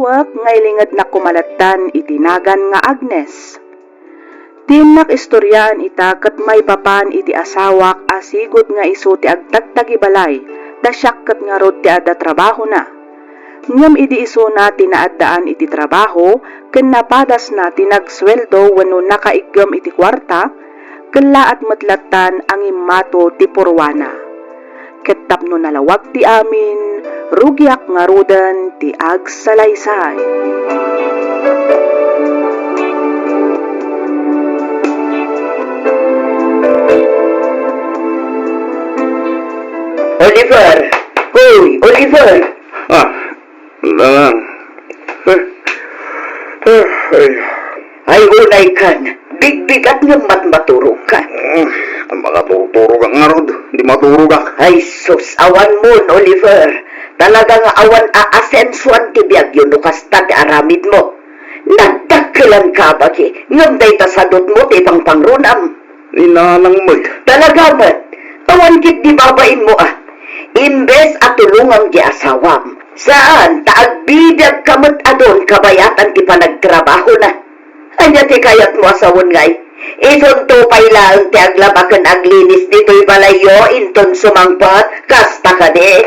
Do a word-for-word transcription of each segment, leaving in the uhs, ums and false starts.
Wek nga ilingednak koma lattan iti nagan nga Agnes. Dinak istoriaan ita ket maipapan iti asawak a sigud nga isu ti agtagtagibalay, ta siak ket ngarud ti adda trabahona. Ngem idi isuna ti naaddaan iti trabaho ken napadasna ti nagsueldo wenno nakaiggem iti kuarta, kellaat met lattan a ngimmato ti purwana. Ket tapno nalawag ti amin, rugiak ngaruden ti agsalaysay. Oliver! Hoy, Oliver! Ah, Nanang. Eh, eh, ay. Ay, unay kan. Bigbigat ngem matmaturog ka. Mm, makaturturog ak ngarud. Di maturog ak. Ay, sus, awan mon, Oliver. Talaga nga awan aasensuan ti biagyo no kasta ti aramid mo. Nagdakkelan ka, bagi, ngem dayta sadut mo ti pangpangrunam. Ni Nanang met. Talaga met. Awan ket di babain mo, a. Imbes a tulongam ti asawam, saan ta agbibiag ka met a don kabayatan ti panagtrabahona. Ania ti kayat mo a sawen ngay? Isunto pay laeng ti aglaba ken aglinis ditoy balayyo inton sumangpet, kasta kadi?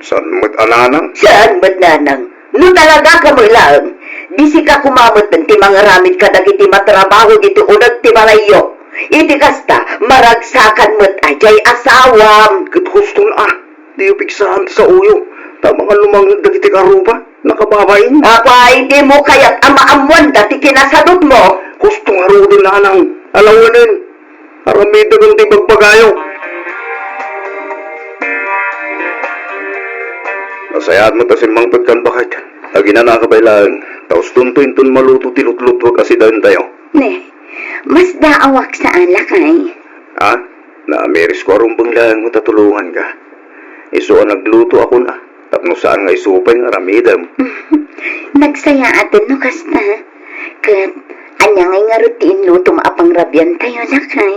Saan met a, Nanang? Saan met, Nanang? No talaga kamo laeng, di sika koma met ti mangaramid kadagiti matrabaho ditoy uneg ti balayyo. Iti kasta, maragsakan met a diay asawam. Ket huston a, diyo pigsaan ti saoyo, ta amangan lumangngeg dagiti karuba, nakababain. Apay, dimo kayat a maammoanda ti kinasadutmo? Husto ngaruden, Nanang. Alawenen. Aramidek ti ibagbagayo. Nasayaat met a simmangpet kan, baket. Aginanaka pay laeng, ta ustonto inton maluto ti lutlutuek a sidaentayo. Ne, masdaawak saan, lakay. Ha? Naamirisko a rumbeng laeng met a tulonganka. Isu a nagluto a kuna, tapno saan nga isu pay nga aramidem. Nagsayaaten no kasta. Ket, ania ngay ngarud ti inlutom a pangrabiantayo, lakay?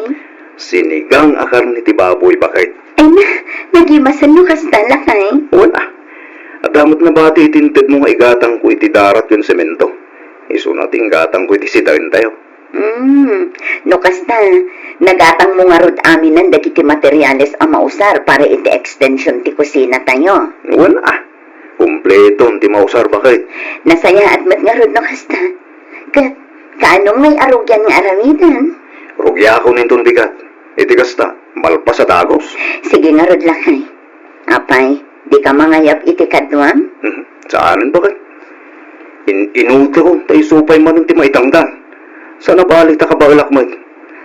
Sinigang a karne ti baboy, baket. Ay na, nagimasen no kasta, lakay? Wen a. Adda met nabati iti intedmo nga igatangko iti darat ken semento. Isuna ti inggatangko iti sidaentayo. Hmm, no kasta, nagatangmo ngarud aminen dagiti materiales a mausar para iti extension ti kusinatayo? Wen a. Kumpleton ti mausar, baket. Nasayaat met ngarud no kasta. Ket, kaano ngay a rugian nga aramiden? Rugiakon inton bigat. Iti kasta, malpas a dagus. Sige ngarud, lakay. Apay, dika mangayab iti kaduam? Mhm. Saanen, baket. In-, inutekon ta isu pay manen ti maitangdan. Saan a bale ta kabaelak met.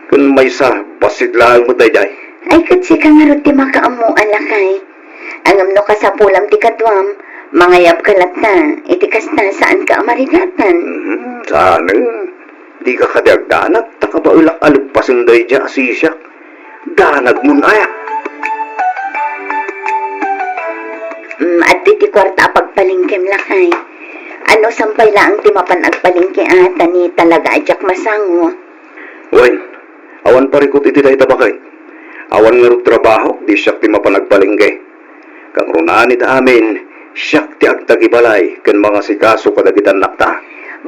Ken maysa, bassit laeng met daydiay. Ay, ket sika ngarud ti makaammo a, lakay. Ngem no kasapulam ti kaduam, mangayabka latta, iti kasta, saanka a marigatan. Mhm, saanen. Dika kadi agdanag, ta kabaelak a leppasen daydiay a sisiak. Danagmon aya? Mm, adtoy ti kuarta a pagpalengkem, lakay. Ano, saan pay laeng ti mapan agpalengke a, ta ni talaga a diak masango. Wen, awan parikut iti dayta, baket. Awan ngarud trabaho, di siak ti mapan agpalengke. Kangrunaan ita amin, siak ti agtagibalay ken mangasikaso kadagiti annakta.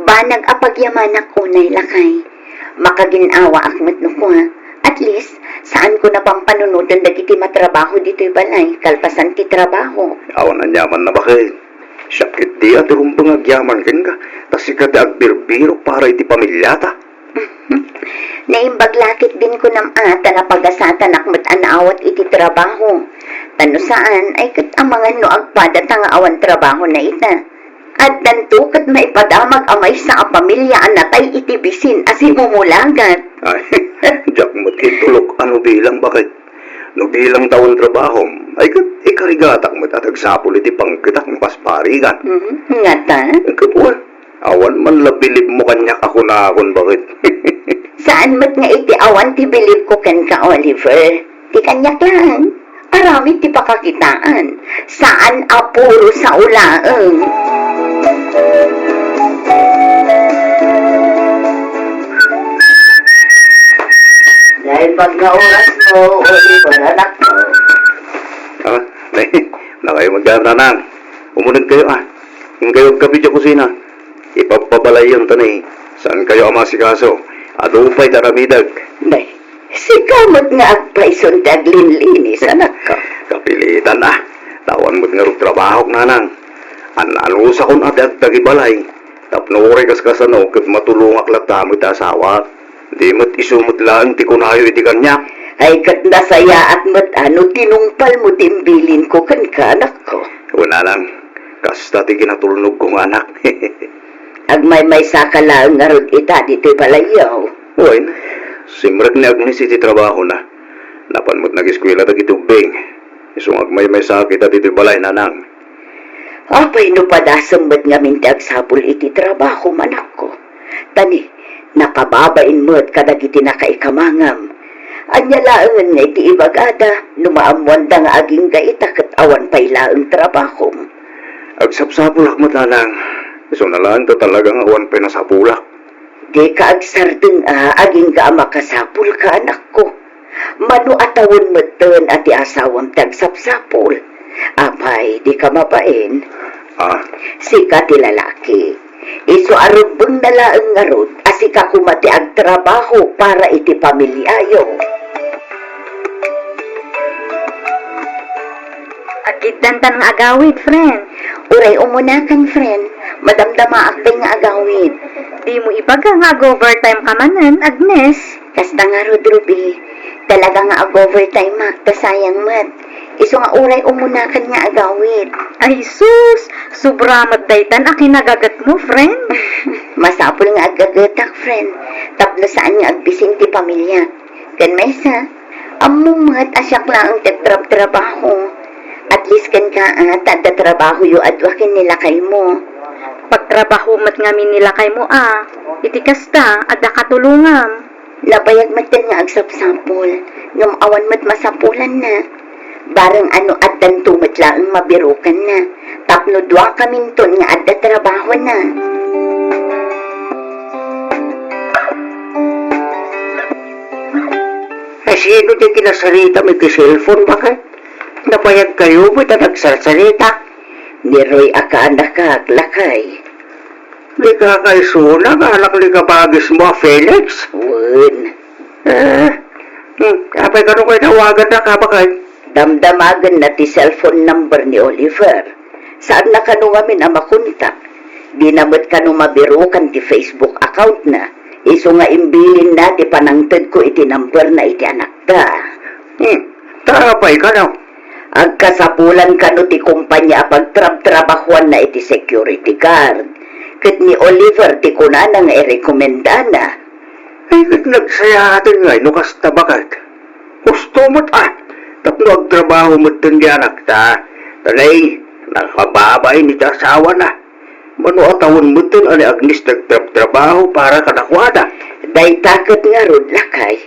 Banag a pagyamanak unay, lakay. Makagin-awaak met no kua. At least, saanko a pampanunoten dagiti matrabaho ditoy balay, kalpasan ti trabaho. Awan aniamanna, baket. Siak ketdi a ti rumbeng agyaman kenka, ta sika ti agbirbirok para iti pamiliata. Naimbag la ketdin kunam a, ta napagasatanak met a naawat iti trabaho. Ta no saan, ay ket amangan no agpada ta nga awan trabahona ita. Addanto ket maipadamag a maysa a pamilia a natay iti bisin a simumulagat. Ay, diak met intulok a no bilang, baket. No bilang ta awan trabahom, ay ket ikarigatak met a ti agsapul iti panggetak no kas parigan. Mhm, ngata? Ket wen, awan man la bilibmo kaniak a kunakon, baket. Saan met nga iti awan ti bilibko kenka, Oliver. Ti kaniak laeng, aramid ti pakakitaan. Saan a puro sao laeng. Naimbag nga oras mo, Oliver, anak ko. Ah, nay, nakayo magdaan, nanang. Umuneg kayo, ah. Inkayo agkape idiay kusina. Ipabpabalayen ta ni, saankayo a maasikaso. Adu pay ti aramidek. Nay, sika met nga agpayson ti aglinlinis, anakko. Kapilitan a. Ta awan met ngarud trabahok, nanang. Annanusakon a ti agtagibalay. Tapno uray kaskasano ket matulongak latta met ti asawak. Di met isu met laeng ti kunayo iti kaniak. Ay, ket nasayaat met a no tinungpalmo ti imbilinko kenka, anakko. Wen, nanang, kasta ti kinatulnogko nga anak. Agmaymaysaka laeng ngarud ita ditoy balayyo. Wen, simrek ni Agnes iti trabahona. Napan met nageskuela dagiti ubbing. Isu nga agmaymaysaak ita ditoy balay, nanang. Apay no padasem met ngamin ti agsapul iti trabahom, anakko? Ta ni, nakababain met kadagiti nakaikamangam. Ania laengen nga iti ibagada no maammoanda nga agingga ita ket awan pay laeng trabahom? Agsapsapulak met, nanang. Isuna laeng ta talaga nga awan pay nasapulak. Dika agsardeng a agingga a makasapulka, anakko. Mano a tawen metten a ti asawam ti agsapsapul. Apay, dika mabain? Ah. Sika ti lalaki. Isu a rubbengna laeng ngarud a sika koma ti agtrabaho para iti pamiliayo. Aggiddantan nga agawid, friend. Uray umunakan, friend. Madamdamaak pay nga agawid. Dimo ibaga nga ag-overtime ka manen, Agnes. Kasta ngarud, Ruby. Talaga nga ag-overtime-ak, ta sayang met. Isu nga uray umunakan nga agawid. Ay sus! Sobra met daytan a kinagagetmo, friend. Masapul nga aggagetak, friend. Tapno saan nga agbisin ti pamiliak. Ken maysa, ammom met a siak laeng ti agtrabtrabaho. At least kenka, a, ta adda trabahoyo a dua ken ni lakaymo. Pagtrabaho met ngamin ni lakaymo, a. Iti kasta, adda katulongam. Nabayag metten nga agsapsapul, ngem awan met masapulanna. Bareng a no addanto met laeng mabirukanna, tapno duakaminton nga adda trabahona. Ay, sino ti kinasaritam iti cellphone, baket? Nabayagkayo met a nagsarsarita? Ni Roy a kaanakak, lakay. Dika kaisuna nga anak ni kabagismo a Felix? Wen. Eh, hmm, apay kano kayo nawagan na kabakan? Damdamagen na ti cellphone number ni Oliver. Saan na kano ngamin a makontak? Di na met kano mabirukan ti Facebook account na. Isu nga imbilin na ti panangted ko iti number na iti anakda. Hmm, ta apay kano? Agkasapulan kano ti kompania a pagtrabtrabahuan na iti security guard. Ket ni Oliver ti kunana nga irekomendana. Ay, ket nagsayaaten ngay no kasta baket. Husto met, a, tapno agtrabaho metten ti anakta. Tanay, nakababain iti asawana. Mano a tawen metten a ni Agnes nagtrabtrabaho para kadakuada? Dayta ket ngarud, lakay.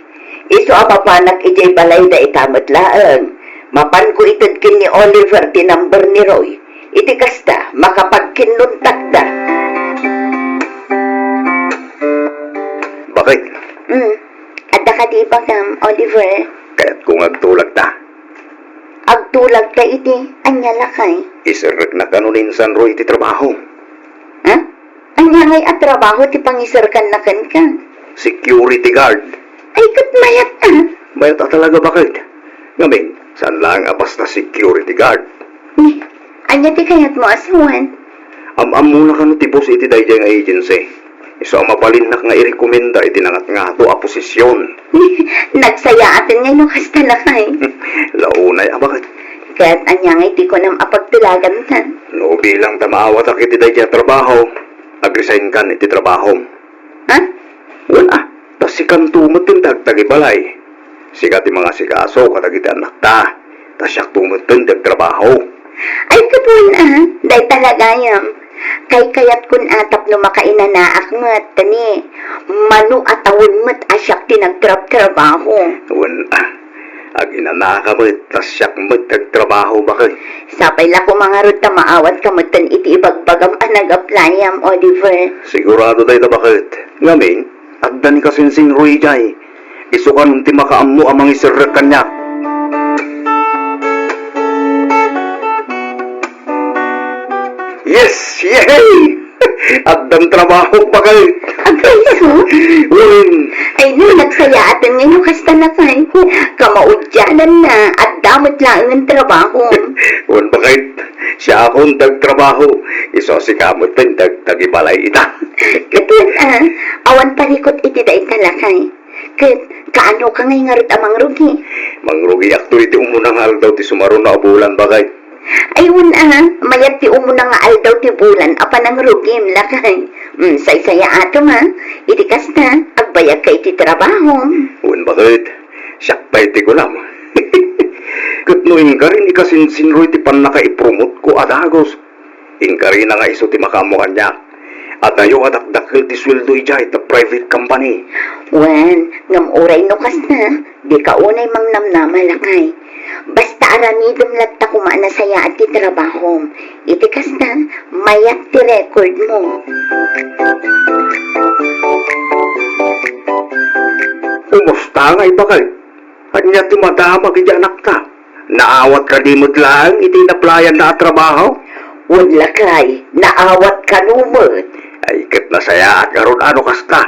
Isu a mapanak idiay balayda ita met laeng. Mapanko ited ken ni Oliver ti number ni Roy. Iti kasta, makapagkinnuntakda. Baket? Hmm. Adda kadi ibagam, Oliver? Kayatko nga agtulagta. Agtulagta iti ania, lakay? Iserrekna kano ni insan Roy iti trabaho. Ha? Ania ngay a trabaho ti pangiserkanna kenka? Security guard. Ay, ket mayat a. Mayat a talaga, baket. Ngamin, saan laeng a basta security guard? Ni, ania ti kayatmo a sawen? Am-ammona kano ti boss iti daydiay nga agency? Isu a mabalinnak nga irekomenda iti nangatngato a posisyon. Nagsayaaten ngay no kasta, lakay. Launay a, baket? Ket ania ngay ti kunam a pagtulagantan? No bilang ta maawatak iti daydiay a trabaho, agresign kan iti trabahom. Ha? Wen a, ta sikanto metten ti agtagibalay. Sika ti mangasikaso kadagiti annakta, ta siakto metten ti agtrabaho. Ay, ket wen a, dayta la gayam. Kaykayatkon a tapno makainanaak met, ta ni, mano a tawen met a siak ti nagtrabtrabaho. Wen a, aginanaka met, ta siak met ti agtrabaho, baket. Sapay la koma ngarud ta maawatka metten iti ibagbagam a nag-applyam, Oliver. Sigurado dayta, baket. Ngamin, adda ni Kasinsing Roy idiay. Isu kano ti makaammo a mangiserrek kaniak. Yes! Yehey! Addan trabaho, bakay. Agpayso? Wen. Ay, no, nagsayaaten nga no kasta, lakay. Kamaudianan na, adda met laeng trabaho. Wen, bakay. Siakon ti agtrabaho. Isu a sika met ti agtagibalay ita. Ket wen, a, awan parikut iti dayta, lakay. Ket kaano ka ngay ngarud a mangrugi? Mangrugiakto iti umuna nga aldaw ti sumaruno a bulan, bakay. Ay, wen a, mayat ti umuna nga aldaw ti bulan a panangrugim, lakay. Mm, saysayaatom a. Iti kasta, agbayagka iti trabahom. Wen, bakay. Siak pay ti kunam. Ket no inkari ni kasinsinro iti pannakaipromotko a dagus, inkarina nga isu ti makaammo kaniak. Adayo a dakdakkel ti sueldo idiay ta private company. Wen, ngem uray no kasta, dika unay mangnamnama, lakay. Basta aramidem latta koma a nasayaat ti trabahom. Iti kasta, mayat ti record mo. Kumusta ngay, bakay? Ania ti madamag iti anakta? Naawat kadi met laeng iti inaplayanna a trabaho? Wen, lakay, naawat kano met. Ay, ket nasayaat ngarud a no kasta.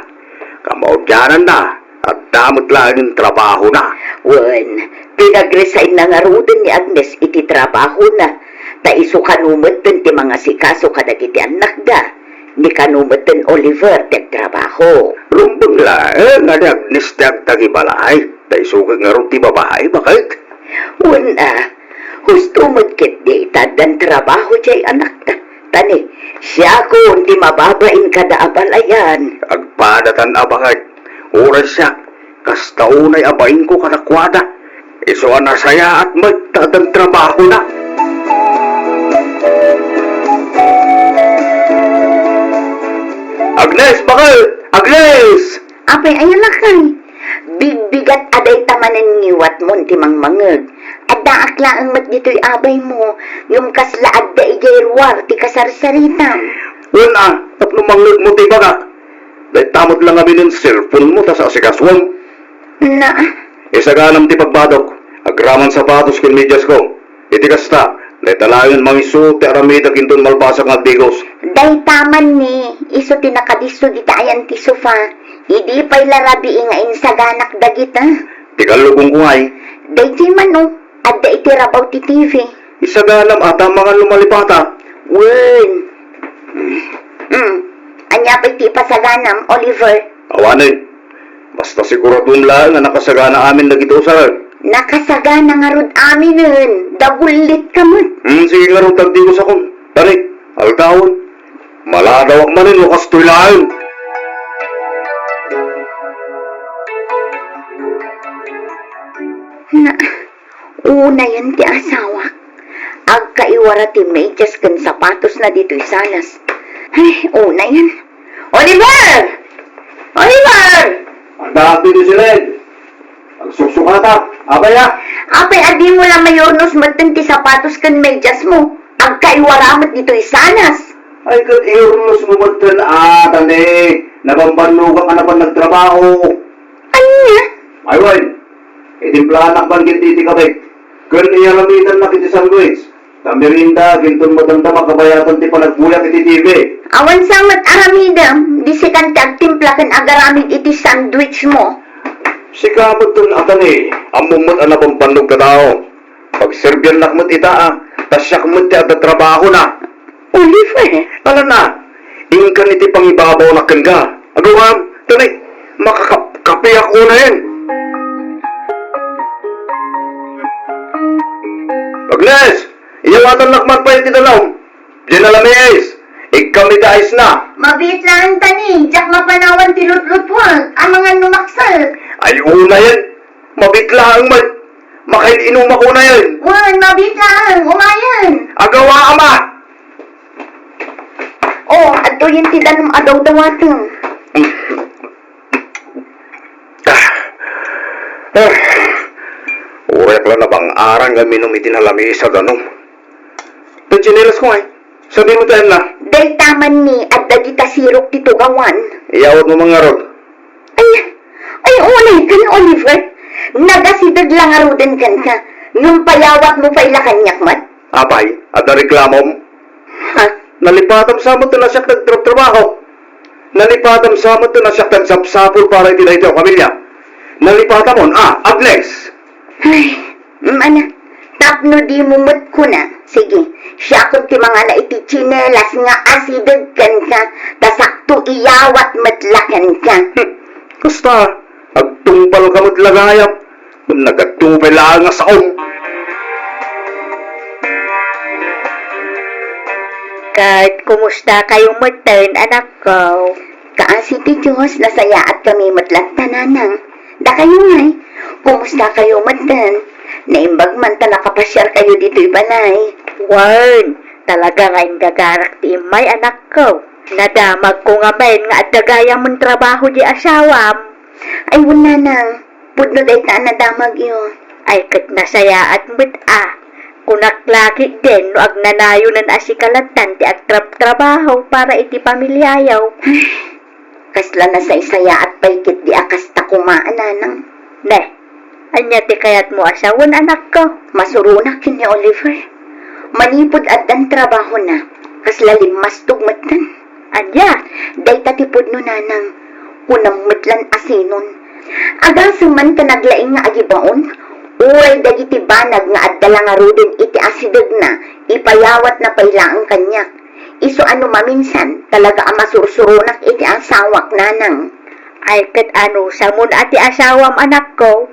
Kamaudiananna, adda met laeng trabahona. Wen, pinag-resignna ngaruden ni Agnes iti trabahona. Ta isu kano metten ti mangasikaso kadagiti annakda. Ni kano metten Oliver ti agtrabaho. Rumbeng laeng a ni Agnes ti agtagibalay, ta isu ket ngarud ti babai, bakay. Wen a, husto met ketdi ta addan trabaho diay anakta. Ta ni, siakon ti mababain kada a balayan. Agpadatan a, bakay. Uray siak, kasta unay a bainko kadakuada. Isu a nasayaat met ta addan trabahona. Agnes, bakay! Agnes! Apay, aya, lakay? Bigbigat a dayta manen ngiwatmon ti mangmangeg. Addaak laeng met ditoy abaymo, ngem kasla adda idiay ruar ti kasarsaritam. Wen a, tapno mangngegmo ti ibagak. Dayta met la ngamin cellphone mo ta saasikasuem. Na? Isaganam ti pagbadok, agraman sapatos ken medias ko. Iti kasta, dayta laengen mangisuot ti aramidek inton malpasak nga agdigos. Dayta man ni, isu ti nakadisso dita ayan ti sofa. Idi pay la rabii nga insaganak dagita. Ti kallubongko ngay. Daytoy man, o, adda iti rabaw ti T V. Isaganam a ta mangan no malipata. Wen. Hmm. Ania pay ti ipasaganam, Oliver? Awanen. Basta siguraduem laeng a nakasagana amin dagiti usaren. Nakasagana ngarud aminen. Dabullitka met. Hmm, sige ngarud, agdigosakon. Tani, aldawen. Maladawak manen no kastoy laeng. Na, unayen ti asawak. Agkaiwara ti medias ken sapatosna ditoy salas. Ay, unayen. Oliver! Oliver! Adda ditoy siled. Agsuksukata. Apay a? Apay a dimo la mayurnos metten ti sapatos ken mediasmo? Agkaiwara met ditoy salas. Ay, ket iurnosmo metten a, ta ni, nabambannogak a napan nagtrabaho. Ania? Ay, wen. Itimplanak man ketdi ti kape. Ken iyaramidannak iti sandwich. Ta merienda, inton met adda makabayatan ti panagbuyak iti T V. Awan sa met aramidem, di sikan ti agtimpla ken agaramid iti sandwich mo. Sika met ton atani, ammom met a nabambannog a tao. Pagserbiannak met ita a, ta siak met ti adda trabahona. Oliver! Ala na, inkan iti pangibabawnak kenka. Agawam, tani, makakapkapiak unayen. Agnes, iyawatannak man pay iti danum. Diay nalamis, ikkam iti ice na. Mabiit laeng tani, diak mapanawan ti lutlutwak, amangan no makset. Ay, unayen, mabiit laeng met. Makain-inumak unayen. Wen, mabiit laeng, umayen. Agawa, ama. O, adtoyen ti danum a dawdawatem. Ah. Ah. Uray la nabang-aran nga minum iti nalamis a danum. Ti tsinelas ko ngay. Sadino ti anna? Dayta man ni adda dita sirok ti tugawan. Iyawatmo man ngarud. Ay, ay, unay ken Oliver. Nagasideg la ngaruden kenka. Ngem payawatmo pay la kaniak met. Apay, adda reklamom? Ha? Nalipatam sa met no siak nagtrabtrabaho. Nalipatam sa met no siak nagsapsapul para iti daytoy a pamilia. Nalipatamon, a, Agnes. Ay, mana, tapno dimo met kuna. Sige, siakon ti mangala iti tsinelas nga asideg kenka, ta sakto iyawat met la kenka. Hmm, kasta, agtungpalka met la gayam. Nagadu pay laeng a saom. Ket kumustakayo metten, anakko? Kaasi ti Dios, nasayaatkami met latta, nanang. Dakayo ngay, kumustakayo metten? Naimbag man ta nakapasiarkayo ditoy balay. Wen, talaga nga inggagarak ti immay, anakko. Nadamagko ngamin nga adda gayam nga trabaho di asawam. Ay, wen, nanang. Pudno dayta a nadamagyo. Ay, ket nasayaat met a. Kunak la ketdin no agnanayonen a sika lattan ti agtrabtrabaho para iti pamiliayo. Ay, kasla nasaysayaat pay ketdi a kasta koma a, nanang. Ne, ania ti kayatmo a sawen, anakko? Masuronak ken ni Oliver. Manipud addan trabahona, kasla limmastog metten. Ania? Dayta ti pudno, nanang. Kunam met lan a sinon. Agasem man ta naglaing nga agibaon, uray dagiti banag nga adda la ngaruden iti asidegna, ipayawatna pay laeng kaniak. Isu a no maminsan, talaga a masursuronak iti asawak, nanang. Ay, ket anusamon a ti asawam, anakko?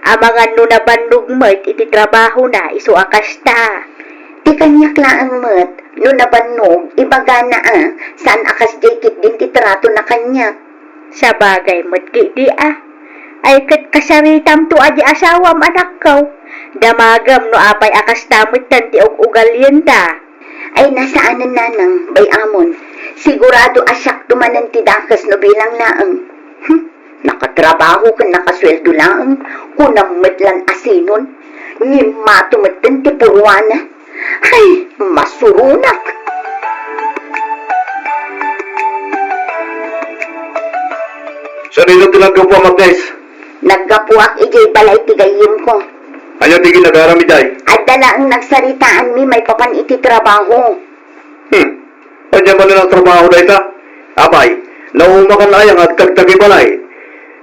Amangan no nabannog met iti trabahona, isu a kasta. Ti kaniak laeng met, no nabannog, ibagana a, saan a kasdiay ketdin ti tratona kaniak. Sabagay met ketdi a. Ay, ket kasaritamto a di asawam, anakko. Damagem no apay a kasta metten ti ug-ugalienda. Ay, nasaanen, nanang, bay-amon. Sigurado a siakto manen ti dakes no bilang laeng. Hmm, nakatrabaho ken nakasueldo laeng, kunam met lan a sinon. Ngimmato metten ti purwana. Ay, masuronak! Sadino ti naggapuam, Agnes? Naggapuak idiay balay ti gayyemko. Ania ti ginagaram idiay? Adda laeng nagsaritaanmi maipapan iti trabaho. Hmm. Ania manen a trabaho dayta? Apay, naumakan aya nga agtagtag idiay balay?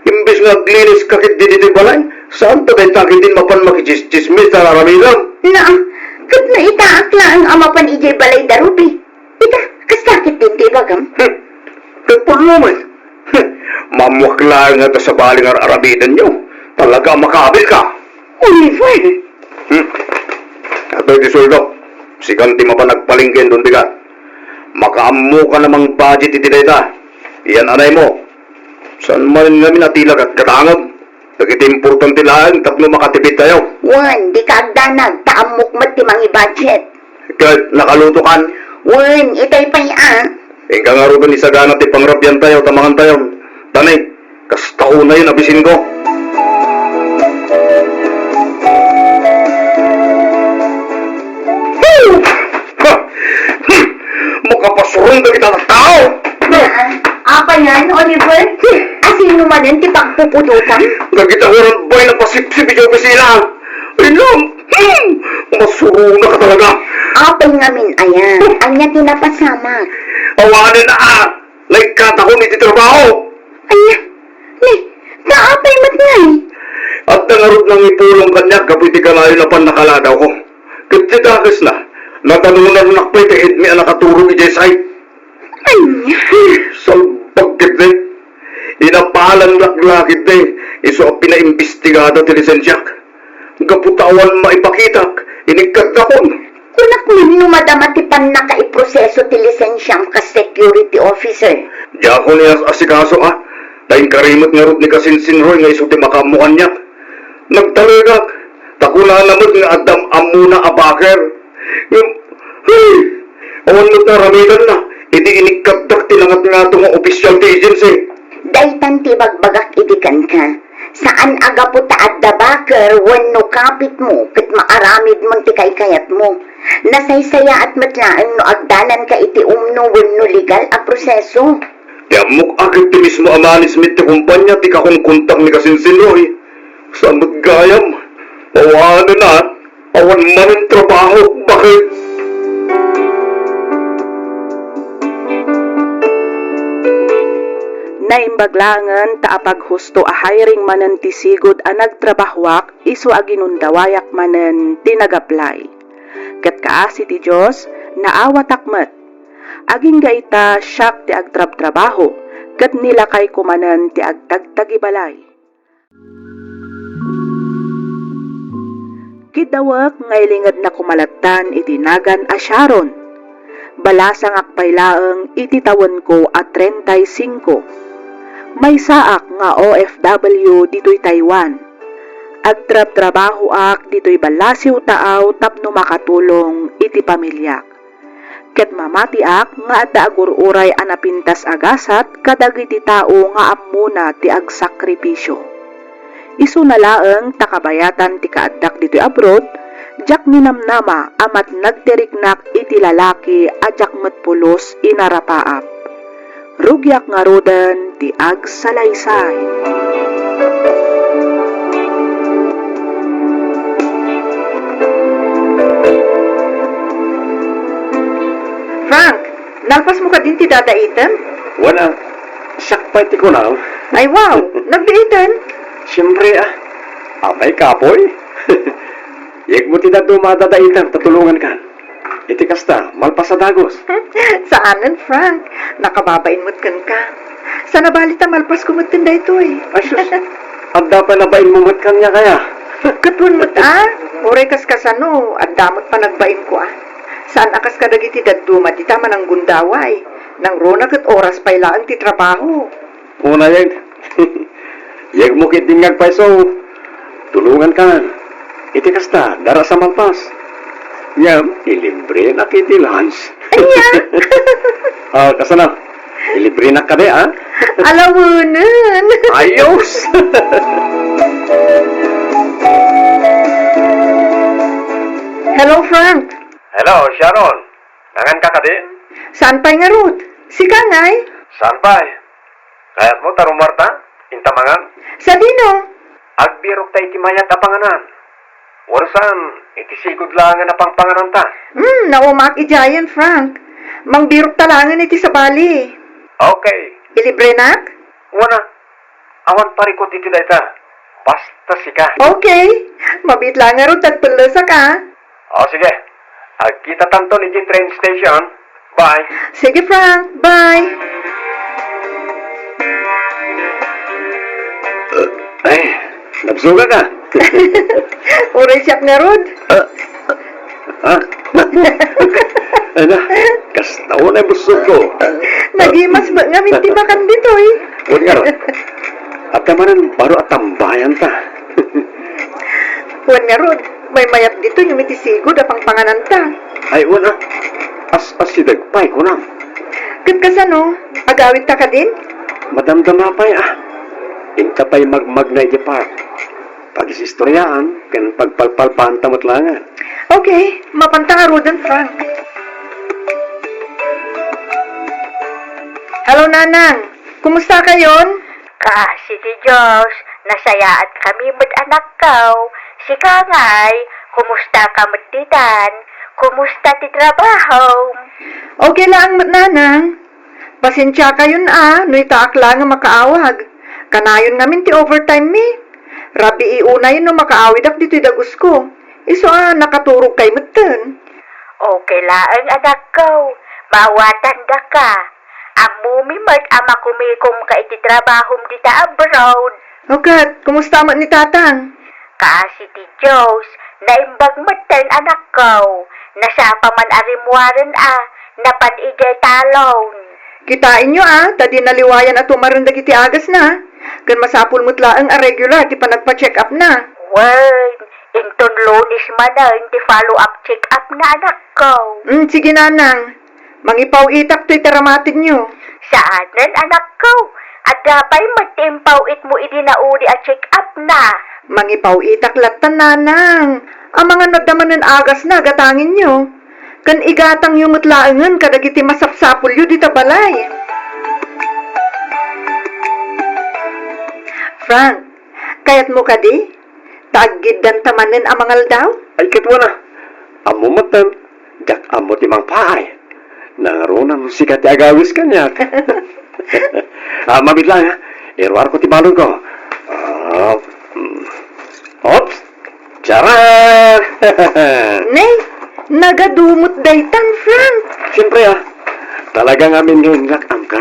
Imbes nga agliniska ketdi ditoy balay, saanta dayta ketdin mapan makitsismis a aramidem? Naa, ket no itaak laeng a mapan idiay balay da Ruby. Ita, kasta ketdin ti ibagam? Hmm. Ket pudno met. Hmm. Maammoak laeng nga adda sabali nga ar-aramidenyo. Talaga a makabilka. Oliver! Hmm. Adtoy ti sueldo. Sikan ti mapan agpalengke inton bigat. Makaammokan a mang-budget iti dayta. Yan anaymo. Saan manen ngamin a ti la gatgatangem? Dagiti importante laeng tapno makatipidtayo. Wen, dika agdanag, ta ammok met ti mangi-budget. Ket nakalutokan? Wen, itay pay a. Inka ngaruden isagana ti pangrabiantayo ta mangantayon. Tani, kasta unayen a bisinko. Ha! Hmm. Makapasuron dagita a tao! Apay ngarud, Oliver? Asino manen ti pagpupudotam? Dagita ngarud bay napasipsip iti opisina. Inam! Hmm! Masuronaka talaga! Apay ngamin aya? Ania ti napasamak? Awanen a! Naikkatakon iti trabaho! Ania? Ni, ta apay met ngay? Adda ngarud nangipulong kaniak gapu iti kanayon a pannakaladaw ko. Ket ti dakesna, natanonannak pay ti edmi a nakaturog idiay site. Ania? Salbag ketdi. Inapalan laklakitdi, isu a pinaimbestigada ti lisensiak. Gapu ta awan maipakitak, inikkadakon. Kunak man no madama ti pannakaiproseso ti lisensiam kas security officer. Diakon ias-asikaso a, ta inkari met ngarud ni Kasinsinroy nga isu ti makaammo kaniak. Nagtalegak, ta kunana met nga adda am-ammona a baker. Ngem, hey! Awan met nga aramidenna, idi inikkaddak ti nangatngato nga opisial ti agency. Daytan ti ibagbagak idi kenka. Saan a gapu ta adda baker wenno kapitmo ket maaramidmon ti kaykayatmo. Nasaysayaat met laeng no agdananka iti umno wenno legal a proseso. Ti ammok a ket ti mismo a management ti kumpanya ti kakunkontak ni Kasinsinroy. Saan met gayam? Awanen a, awan manen trabaho, baket. Naimbag laengen ta apaghusto a hiring manen ti sigud a nagtrabahoak isu a ginundawayak manen ti nagaplay. Ket kaasi ti Dios, naawatak met. Agingga ita, siak ti agtrabtrabaho, ket nilakayko manen ti agtagtagibalay. Kiddawek nga ilingedna koma lattan iti nagan a Sharon. Balasangak pay laeng iti tawenko a treinta y cinco. Maysaak nga O F W ditoy Taiwan. Agtrabtrabahoak ditoy ballasiw taaw tapno makatulong iti pamiliak. Ket mamatiak nga adda agur-uray a napintas a gasat kadagiti tao nga ammona ti agsakripisio. Isuna laeng ta kabayatan ti kaaddak ditoy abroad, diak ninamnama a matnag ti riknak iti lalaki a diak met pulos inarapaap. Rugiak ngaruden ti agsalaysay. Frank, nalpasmo kadin ti dadaitem? Wala. Siak pay ti kunam. Ay, wow! Nagdaitem? Siyempre, ah. Apay, kapoy. Yegmo ti dadduma a dadaitem, ta tulongankan. Iti kasta, malpas a dagus. Saanen, Frank. Nakababain met kenka. Sana bali ta malpasko metten daytoy. Ay, sus. Adda pay nabainmo met kaniak aya. Ket wen met, a? Uray kaskasano, adda met panagbainko, a. Saan a kas kadagiti dadduma dita mananggundaway. Nangruna ket oras pay laeng ti trabaho. Unay, yegmo ketdin nga agpayso. Tulongankan. Iti kasta, dara sa malpas. Ngem, ilibrenak iti lunch. Ania? Ah, kasano? Ilibrenak kadi, a? Alawenen. Ayos! Hello, Frank. Hello, Sharon. Nangan ka kadi? Saan pay ngarud? Sika ngay? Saan pay? Kayatmo ta rumuarta? Inta mangan? Sadino? Agbirokta iti mayat a panganan. Wenno saan, iti sigud laengen a pangpangananta. Hmm, naumaak idiayen, Frank. Mangbirokta laengen iti sabali. Okay. Ilibrenak? Wen a, awan parikut iti dayta. Basta sika. Okay. Mabiit laeng ngarud ta agpellesak, a. O, sige. Agkitatanton idiay train station. Bye. Sige, Frank. Bye. Ay, nabsuga ka. Uray siak ngarud. Ah, ah. Ay na, kasta unay busogko. Nagimas met ngamin ti makan ditoy. Wen ngarud. Adda manen baro a tambayanta. Wen ngarud, maymayat ditoy ngem iti sigud a pangpangananta. Ay, wen a. As-asideg pay, kunam. Ket kasano? Agawidta kadin? Madamdama pay, a. Inta pay magmagna iti park. Pagisistoriaan ken pagpalpalpaanta met laengen. Okay, mapanta ngaruden, Frank. Hello, Nanang. Kumusta kayon? Kaasi ti Dios, nasayaat kami met, anakko. Sika ngay, kumusta ka met ditan? Kumusta ti trabahom? Okay laeng met, Nanang. Pasensia kayon a, no itaak laeng a makaawag. Kanayon ngamin ti overtime mi. Rabii unay no makaawidak ditoy dagusko. Isu a nakaturog kay metten. Okay laeng, anakko. Maawatandaka. Ammomi met a makumikomka iti trabahom dita abroad. O ket, kumusta met ni Tatang? Kaasi ti Dios, naimbag metten, anakko. Nasapa man a rimmuaren a, napan idiay talon. Kitaenyo a, ta di naliwayan a tumaren dagiti agasna. Ken masapul met laeng a regular ti panagpa-check-upna. Wen, inton Lunes manen ti follow-up check-upna, anakko. Mm, sige, Nanang. Mangipaw-itak toy taramatenyo. Saanen, anakko. Adda pay met ti impaw-itmo idi naudi a check-upna. Mangipaw-itak latta, Nanang. Amangan no adda manen agasna a gatangenyo. Ken igatangyo met laengen kadagiti masapsapulyo dita balay. Frank, kayatmo kadi? Ta aggiddanta manen a mangaldaw? Ay, ket wen a. Ammo metten, diak ammo ti mangpaay. Nangruna no sika ti agawis kaniak. Ah, mabiit lang, ha? Iruarko ti balonko. Ah, mm. Oops! Charan! Nay, nagadumot daytan, Frank. Siyempre, ah. Talaga ngamin nga inlak-am ka.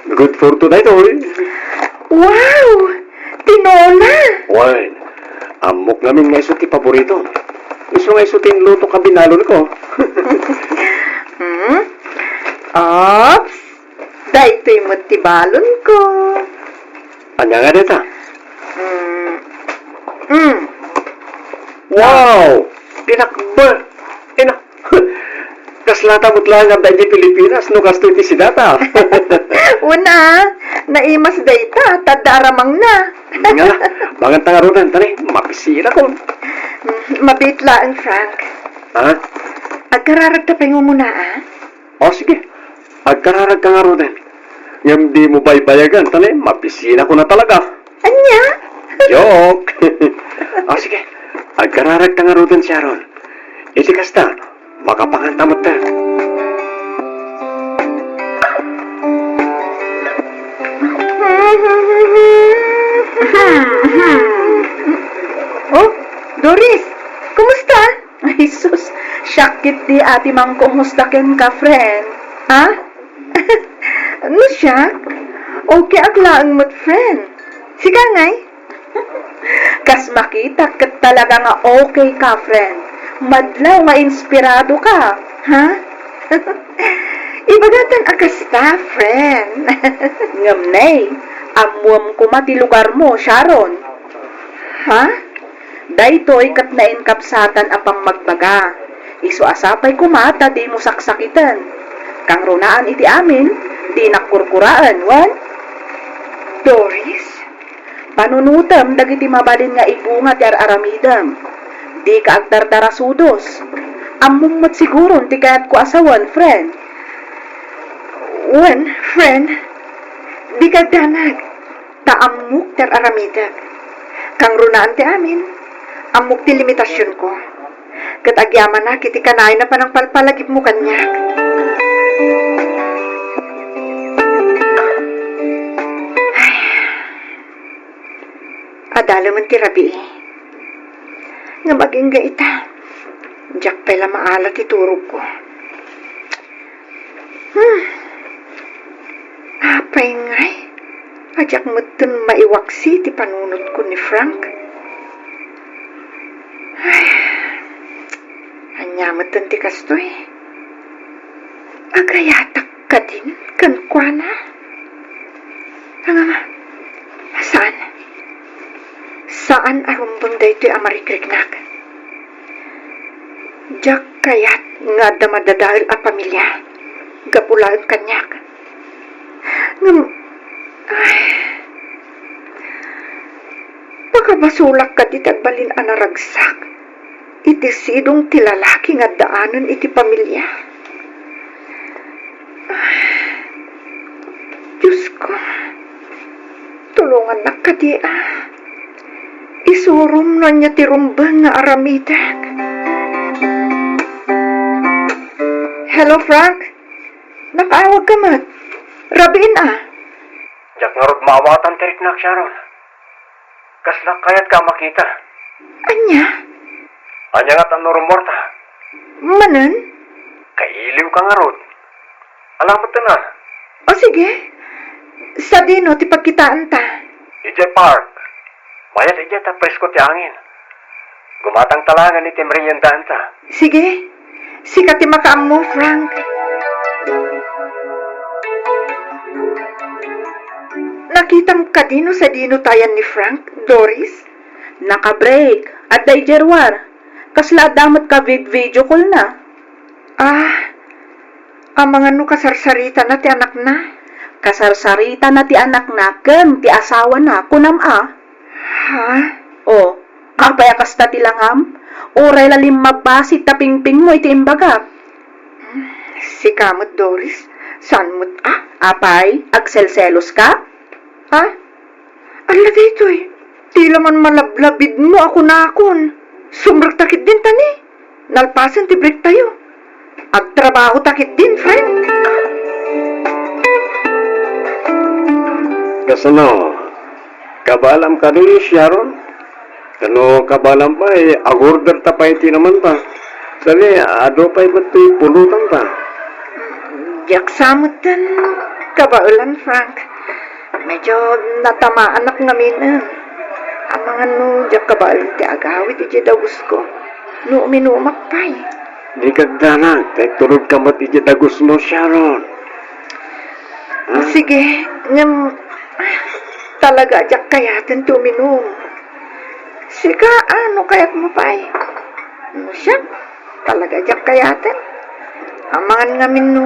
Good for two daytoy. Wow! Tinola! Wen, ammok ngamin nga isu ti paboritom. Isu nga isu ti inluto ka binalonko. Hmm? Oops! Daytoy met ti balonko. Ania nga dayta? Mm. Mm. Wow! Pinakbet! Ina, kasla ta met laeng adda idiay Pilipinas no kastoy ti sidata. Una, naimas dayta, ta adda aramangna. Nga, manganta ngaruden, ta ni, mapisinakon. Mm, mabiit laeng, Frank. Ha? Agkararagta pay ngaruden, a? O, sige. Agkararagka ngaruden. Ngem dimo baybayagen, ta ni, mapisinakon a talaga. Ania? Joke! O, sige. Agkararagta ngaruden, Sharon. Iti kasta, makapangantam metten. O, Doris, kumusta? Ay, sus, siak ketdi a ti mangkumusta kenka, friend. Ha? No siak? Okay ak laeng met, friend. Sika ngay? Kas makitak ket talaga nga okay ka, friend. Madlaw nga inspirado ka, ha? Ibagatan a kasta, friend. Ngem nay, ammuem koma ti lugarmo, Sharon. Ha? Daytoy ket nainkapsatan a pammagbaga. Isu a sapay koma ta dimo saksakiten. Kangrunaan iti amin, dinak kurkuraen, wen? Doris? Panunotem dagiti mabalin nga ibunga ti ar-aramidem. Dika agdardarasudos. Ammom met siguron ti kayatko a sawen, friend. Wen, friend, dika agdanag. Ta ammok ti ar-aramidek. Kangrunaan ti amin, ammok ti limitasionko. Ket agyamanak iti kanayon a panangpalpalagipmo kaniak. Ay, adalemen ti rabii. Ngem agingga ita, diak pay la maala ti turogko. Hmm. Apay ngay? Diak metten maiwaksi ti panunotko ni Frank. Ay, ania metten ti kastoy? Agayatak kadin kenkuana? Ngem, saan. Saan a rumbeng daytoy a marikriknak. Diak kayat nga adda madadael a pamilia gapu laeng kaniak. Ngem, ay, pakabasolak kadi ti agbalin a naragsak iti sidong ti lalaki nga addaanen iti pamilia. Ay, Diosko, tulongannak kadi a isurom no ania ti rumbeng nga aramidek. Hello, Frank? Nakaawagka met? Rabiin a? Diak ngarud maawatan ti riknak, Sharon. Kasla kayatka a makita? Ania? Ania nga tanno rummuarta? Manen? Kailiwka ngarud. Ala metten a. O sige. Sadino ti pagkitaanta? Idiay park. Mayat idiay ta presko ti angin. Gumatangta laengen iti meriendaanta. Sige. Sika ti makaammo, Frank. Nakitam kadi no sadino ti ayan ni Frank, Doris? Naka-break. Adda idiay ruar. Kasla adda met ka vid-, video call na. Ah, amangan no kasarsaritana ti anakna? Kasarsaritana ti anakna ken ti asawana, kunam a? Ha? O, apay a kasta ti langam? Uray la limmabasig ta pingpingmo iti imbagak. Sika met, Doris, saan met a? Apay, agselseloska? Ha? Alla daytoy, ti la man malablabidmo a kunakon. Sumrekta ketdin ta ni, nalpasen ti breaktayo. Agtrabahota ketdin, friend. Kasano? Kabaelam kadi, Sharon? Kano kabaelam pay, agorder ta pay ti inumanta. Sani, adu pay met ti pulotanta. Diak sa metten kabaelan, Frank. Medyo natamaanak ngamin, eh. Amangan no diak kabaelan ti agawid idiay dagusko. No uminumak pay. Dika agdanag, ta itulodka met idiay dagusmo, Sharon. Ah? Sige, ngem talaga a diak kayaten ti uminum. Sika, ano kayatmo pay? No siak, talaga a diak kayaten. Amangan ngamin no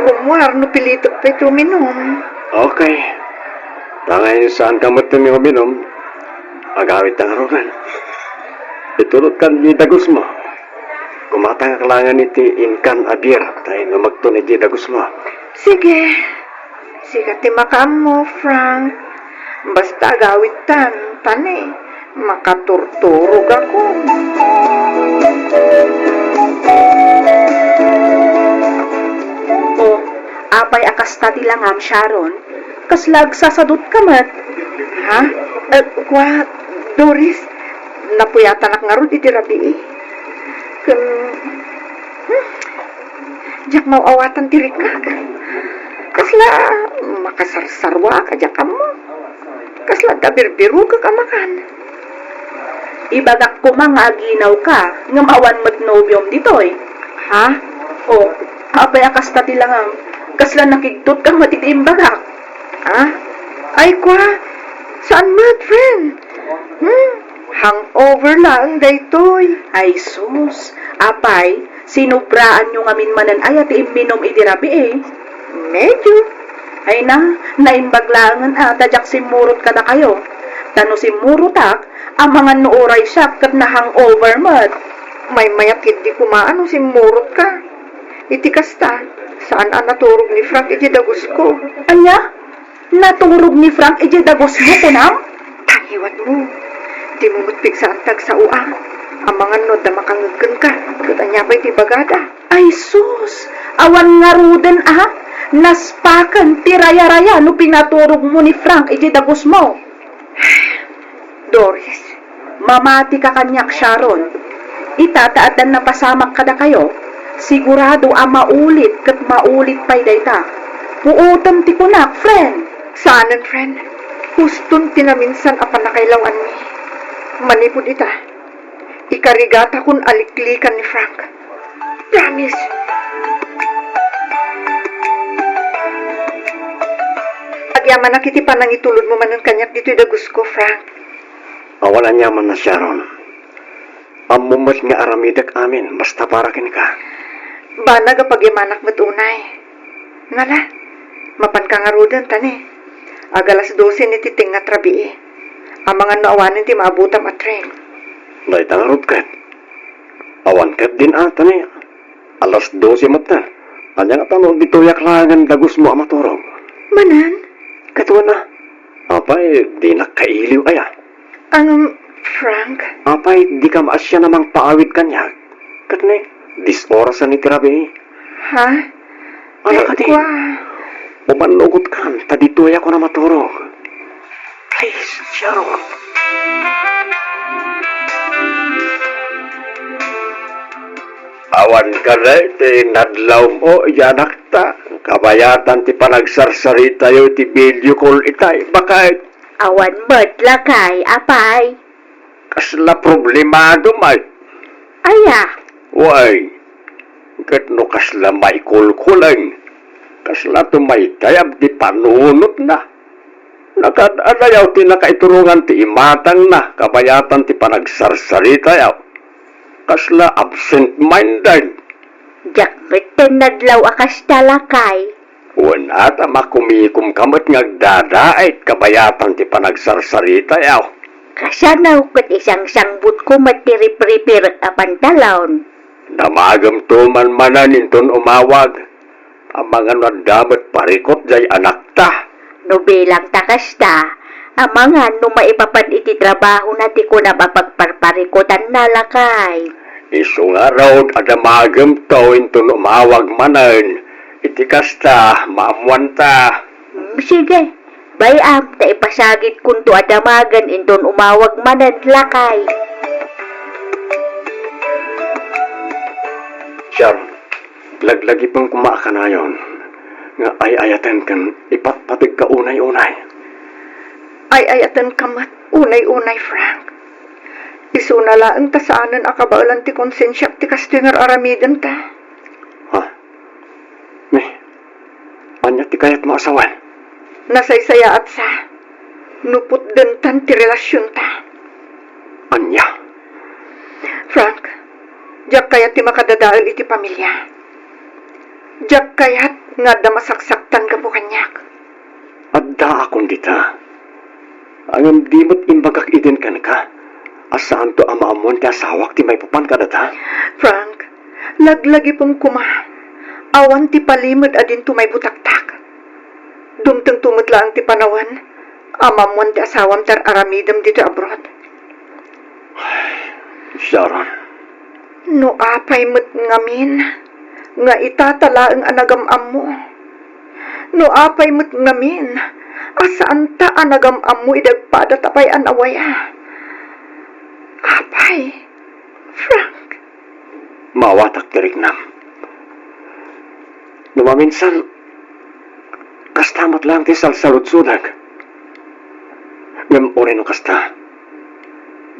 rummuar no pilitek pay ti uminum. Okay. Ta ngay-an saanka met ti uminum, agawidta ngaruden. Itulodkan idiay dagusmo. Kumatangak laengen iti inkan a beer, ta inumakton idiay dagusmo. Sige. Sika ti makaammo, Frank. Basta agawidtan, ta ne, makaturturogakon. O, apay a kasta ti langam, Sharon? Kasla agsasadutka met? Ha? Eh, kua, Doris, napuyatanak ngarud iti rabii. Ken, hmm, diak maaw-awatan ti rikak. Kasla makasarsaruak a diak ammo. Kasla adda birbirokek a makan. Ibagak koma nga aginawka, ngem awan met nobiom ditoy. Ha? O, apay a kasta ti langam? Kasla nakigtotka met iti imbagak. Ha? Ay, kua, saan met, friend? Hmm? Hangover laeng daytoy. Ay, sus. Apay, sinubraanyo ngamin manen aya ti imminum iti rabii? Medyo. Ay na, naimbag laengen a ta diak simmurot kadakayo. Ta no simmurotak, amangan no uray siak ket na-hangover met. Maymayat ketdi koma no simmurotka. Iti kasta, saan a naturog ni Frank iti dagusko. Ania? Naturog ni Frank idiay dagusmo, kunam? Tangiwatmo. Dimo met pigsaan ti agsao, a. Amangan no adda makangngeg kenka, ket ania pay ti ibagada? Ay sus! Awan ngaruden, a. Naspaken ti rayaraya no pinaturogmo ni Frank idiay dagusmo. Doris, mamatika kaniak, Sharon. Ita ta addan napasamak kadakayo, sigurado a maulit ket maulit pay dayta. Puotem ti kunak, friend. Saanen, friend. Huston ti naminsan a pannakailaw-anmi. Manipud ita, ikarigatakon a liklikan ni Frank. Promise. Agyamanak iti panangitulodmo manen kaniak ditoy dagusko, Frank. Awan aniamanna, Sharon. Ammom met nga aramidek amin, basta para kenka. Banag a pagyamanak met unay. Nala, mapanka ngaruden, ta ne, agalas dose ni ti tengnga ti rabii. Amangan no awanen ti maabutam a train. Dayta ngarud ket. Awan ket din ata ne. Alas dose met na. Ania nga tano ditoyak laengen dagusmo a maturog? Manen? Ket wen a. Apay, dinak kailiw aya. Ngem, Frank? Apay, dika maasian a mangpaawid kaniak? Ket ne, dies orasen iti rabii. Ha? Ala, eh, kadi. Kua. Umannugotkan, ta ditoyak a maturog. Please, Sharon. Awan kadi ti nadlawmo, anakta. Kabayatan ti panagsarsaritayo iti video call itay, baket. Awan met, lakay, apay. Kasla problemado, may. Aya? Way, ket no kasla maikulkulen, kasla tumaytayab ti panunotna. Nakaad-adayaw ti nakaiturongan ti imatangna, kabayatan ti panagsarsaritayaw. Kasla absent-minded. Diak met nadlaw a kasta, lakay. Wen a ta makumikomka met nga agdadaet kabayatan ti panagsarsaritayaw. Kasano ket isangsangbutko met ti ripripirek a pantalon? Damagemto man manen inton umawag. Amangan no adda met parikut diay anakta. No bilang ta kasta, amangan no maipapan iti trabahona ti kunam a pagparparikutanna, lakay. Isu ngarud a damagemto inton umawag manen. Iti kasta, maammuanta. Mm, sige. Bay-am ta ipasagidkonto a damagen inton umawag manen, lakay. Sharon, laglagipem koma a kanayon nga ay-ayaten ken ipatpategka unay-unay. Ay-ayatenka met unay-unay, Frank. Isuna laeng ta saanen a kabaelan ti konsensiak ti kastoy nga ar-aramidenta. Ha? Ni, ania ti kayatmo a sawen? Nasaysayaat sa, no putdentan ti relasionta. Ania? Frank, diak kayat ti makadadael iti pamilia. Diak kayat nga adda masaksaktan gapu kaniak. Addaakon dita. Ngem di met imbagak idin kenka a saanto a maammoan ti asawak ti maipapan kadata? Frank, laglagipem koma. Awan ti palimed a dinto maibutaktak. Dumtengto met laeng ti panawen a maammoan ti asawam ti ar-aramidem ditoy abroad. Sharon. No apay met ngamin nga itata laeng a nagam-ammo. No apay met ngamin a saanta a nagam-ammo idi agpada ta pay a nawaya. Apay, Frank. Maawatak ti riknam. No maminsan, kasta met laeng ti salsaludsodek. Ngem uray no kasta,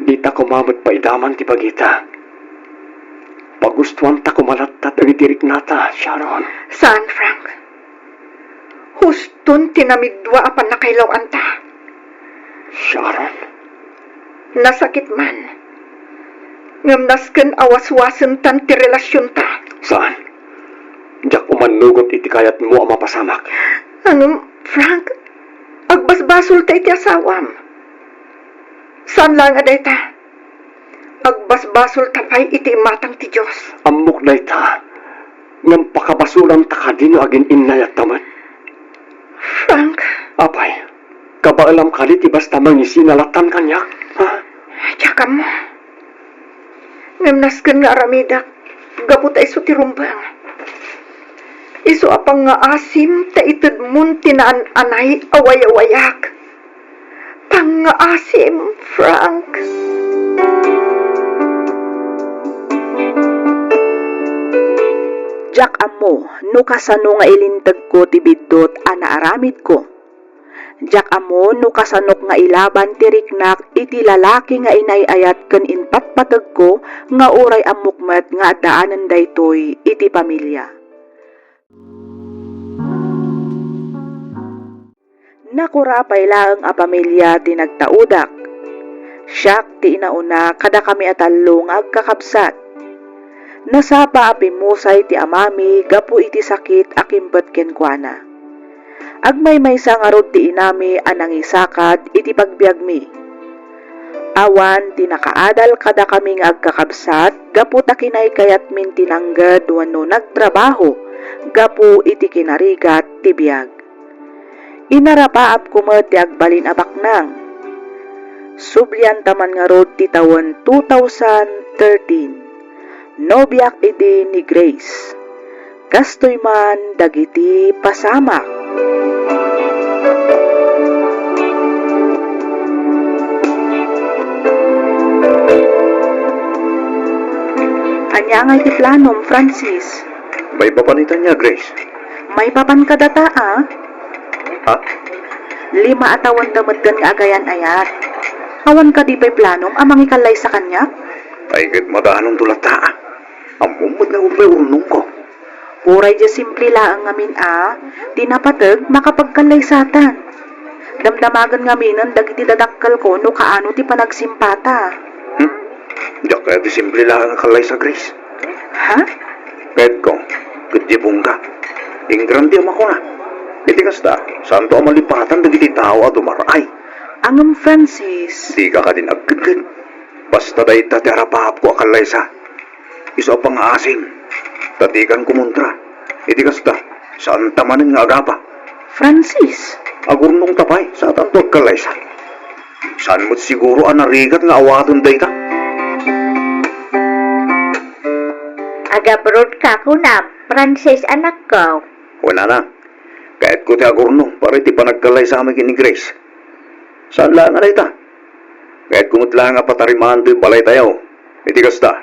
dita koma met paidaman ti bagita. Pagustoanta koma latta dagiti riknata, Sharon. Saan, Frank. Huston ti namidua a pannakailawanta. Sharon. Nasakit man. Ngem nasken a waswasentan ti relasionta. Saan? Diak umannugot iti kayatmo a mapasamak. Ngem, Frank, agbasbasolta iti asawam. Saan laeng a dayta. Agbasbasolta pay iti imatang ti Dios. Ammok dayta. Ngem pakabasolanta kadi no agin-innayatta met? Frank. Apay, kabaelam kadi ti basta mangisina lattan kaniak? Ha? Diak ammo. Ngem nasken nga aramidek gapu ta isu ti rumbeng. Isu a pangngaasim ta itedmon ti naan-anay a wayawayak. Pangngaasim, Frank. Diak ammo no kasano nga ilintegko ti biddut a naaramidko. Diak ammo no kasanok nga ilaban ti riknak iti lalaki nga inay-ayat ken impatpategko nga uray ammok met nga addaanen daytoy iti pamilia. Nakura pay laeng a pamilia ti nagtaudak. Siak ti inauna kadakami a tallo nga agkakabsat. Nasapa a pimmusay ti amami gapu iti sakit a kimbet kenkuana. Agmaymaysa ngarud ti inami a nangisakad iti pagbiagmi. Awan ti nakaadal kadakami nga agkakabsat gapu ta kinaykayatmin ti nangged wenno nagtrabaho gapu iti kinarigat ti biag. Inarapaapko met ti agbalin a baknang. Sublianta man ngarud ti tawen two thousand thirteen. Nobiak idi ni Grace. Kastoy man dagiti pasamak. Ania ngay ti planom, Francis? Maipapan ita nia, Grace? Maipapan kadata, a? Ha? Lima a tawenda metten nga agayan-ayat. Awan kadi pay planom a mangikallaysa kaniak? Ay, ket madanonto latta. Ammom met nga uray urnongko. Uray diay simple laeng ngamin a, ti napateg makapagkallaysatan. Damdamagen ngaminen dagiti dadakkelko no kaano ti panagsimpata. Hmm? Diak kayat ti simple laeng a kallaysa, Grace. Ha? Kayatko, ket diay bungka. Ingrandi a makuna. Iti kasta, saanto a malipatan dagiti tao a dumar-ay. Ngem, Francis. Dika kadin agkedked. Basta dayta ti arapaapko a kallaysa. Isu a pangngaasim, ta dikan kumontra. Iti kasta, saanta manen nga agapa. Francis! Agurnongta pay, saantanto agkallaysa. Saan met siguro a narigat nga awaten dayta? Agabrodka, kunam, Francis, anakko. Wen, anak. Kayatko ti agurno para iti panagkallaysami ken ni Grace. Saan laeng a dayta. Kayatko met laeng a patarimaan toy balaytayo. Iti kasta,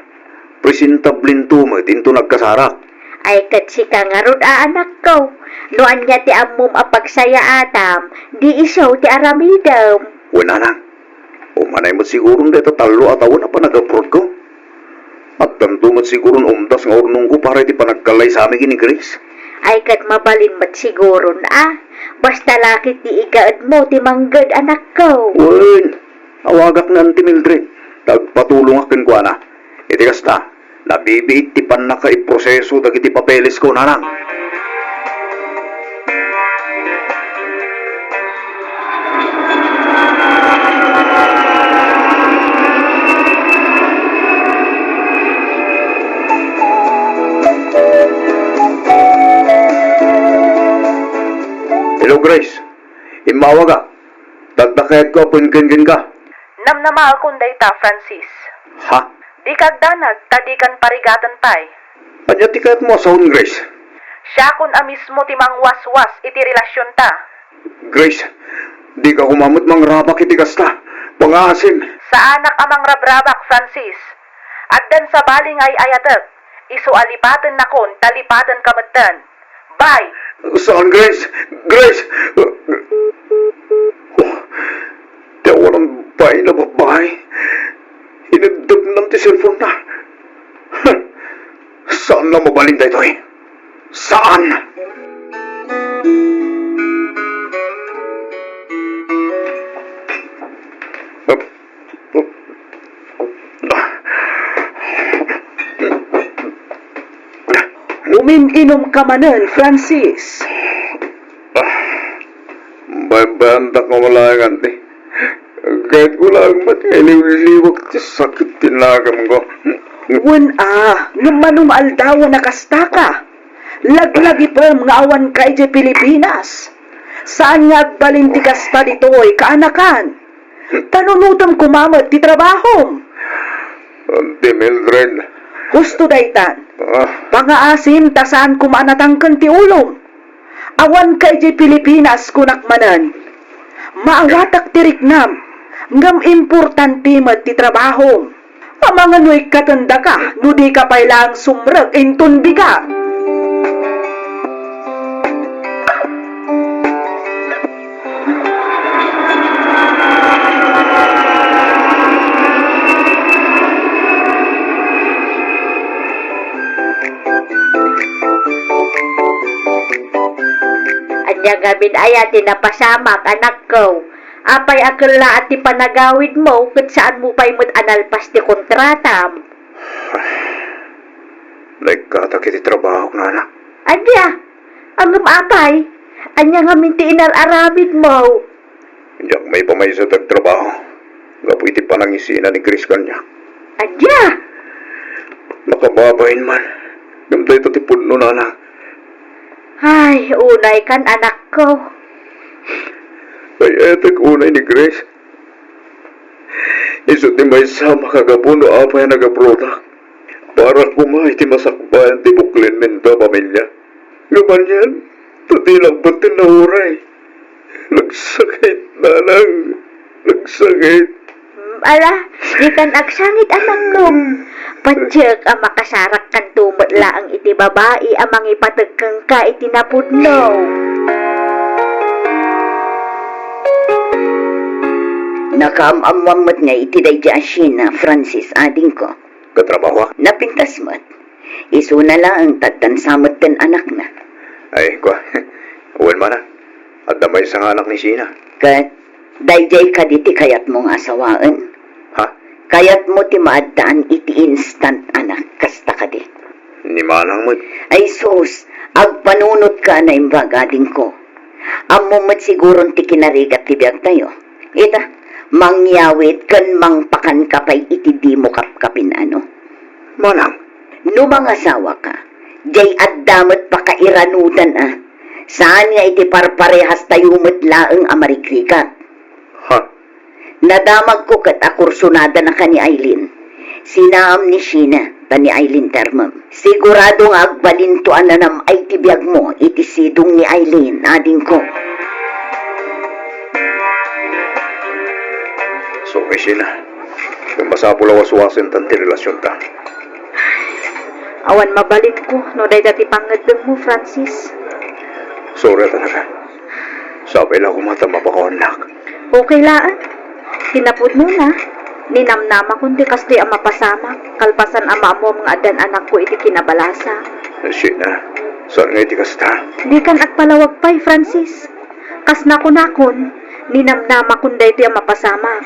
presentablento met inton agkasarak. Ay, ket sika ngarud a anakko. No ania ti ammom a pagsayaatam, di isu ti aramidem. Wen, nanang. Umanay met siguron dayta tallo a tawen a panag-abroadko. Addanto met siguron umdas nga urnongko para iti panagkallaysami ken ni Grace. Ay, ket mabalin met siguron a. Basta la ket ti igaedmo ti mangged, anakko. Wen, awagak ni Auntie Mildred, ta agpatulongak kenkuana. Iti kasta, nabibiit ti pannakaiproseso dagiti papelesko, nanang. Hello, Grace. Immawagak. Dakdakayatko a pengken kenka. Namnamaekon dayta, Francis. Ha? Dika agdanag ta dikan parigaten pay. Ania ti kayatmo a saon, Grace? Siakon a mismo ti mangwaswas iti relasionta. Grace, dika koma met mangrabak iti kasta. Pangaasim. Saanak a mangrabrabak, Francis. Addan sabali nga ay-ayatek. Isu a lipatennakon ta lipatenka metten. Bye! Saan, Grace? Grace! Ti awanan pay na babai. Ineddepnan ti cellphone-na. Saan a mabalin daytoy. Saan? Umin-inom ka manen, Francis. Baybayandak nga malayangan ti. Kayatko laeng met nga iliwliwag ti sakit ti naganko. Wen a, ngem mano nga aldawen a kastaka? Laglagipem nga awanka idiay Pilipinas. Saan nga agbalin ti kasta ditoy, kaanakan? Ta nunutem koma met ti trabahom. Auntie Mildred. Husto daytan. Ah. Pangaasim ta saan koma a natangken ti ulom. Awanka idiay Pilipinas, kunak manen. Maawatak ti riknam, ngem importante met ti trabahom. Amangan no ikkatendaka no dika pay laeng sumrek inton bigat. Ania ngamin aya ti napasamak, anakko? Apay a kellaat ti panagawidmo ket saanmo pay met a nalpas ti kontratam? Naikkatak iti trabahok, nana. Ania? Ngem apay? Ania ngamin ti inar-aramidmo? Diak maipamaysa ti agtrabaho gapu iti panangisina ni Grace kaniak. Ania? Makababain man. Ngem dayta ti pudno, nana. Ay, unaykan, anakko. Ay, etek unay ni Grace. Isu ti maysa a makagapu no apay a nagabrodak. Para koma iti masakbayan ti buklenmi inton a pamilya. Ngem anian, ta dinak metten nauray. Nagsakit, nanang. Nagsakit. Ala, dikan agsangit, anakko. Patiek a makasarakkanto met laeng iti babai a mangipateg kenka iti napudno. Nakaam-ammoam met ngay iti daydi a Sheena, Francis, adingko. Katrabahoak? Napintas met. Isuna laeng ta addan sa metten anakna. Ay, kua. Wen man a. Adda maysa nga anak ni Sheena. Ket daydiay kadi ti kayatmo nga asawaen? Ha? Kayatmo ti maaddaan iti instant anak, kasta kadi? Ni manang met. Ay sus, agpanunotka a naimbag, adingko. Ammom met siguron ti kinarigat ti biagtayo. Ita, mangyawid ken mangpakanka pay iti dimo kapkapin-ano. Manang? No mangasawaka, diay adda met pakairanudan a. Saan nga iti parparehastayo met laeng a marigrigat. Ha? Nadamagko ket a kursonadanaka ni Aileen. Sinaam ni Sheena, ta ni Aileen ti armem. Sigurado nga agbalinto a nanam-ay ti biagmo iti sidong ni Aileen, adingko. Sorry, Sheena. Masapul a waswasentan ti relasionta. Awan mabalinko no dayta ti pangngeddengmo, Francis. Sorry talaga. Sapay la koma ta mapakawannak. Okay laeng. Kinapudnona, ninamnamakon ti kastoy a mapasamak, kalpasan a maammuam nga addan anakko iti kinabalasang. Sheena, saan nga iti kasta? Dikan agpalawag pay, Francis. Kas nakunakon, ninamnamakon daytoy a mapasamak.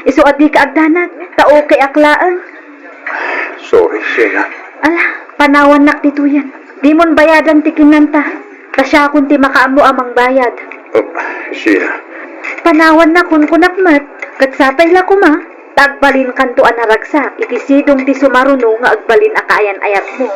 Isu a dika agdanag, ta okayak laeng. Sorry, Sheena. Ala, panawannak ditoyen. Dimon bayadan ti kinanta. Ta siakon ti makaammo a mangbayad. Oh, Sheena. Panawannak, kunkunak met, ket sapay la koma, ta agbalinkanto a naragsak iti sidong ti sumaruno nga agbalin a kaayan-ayatmo.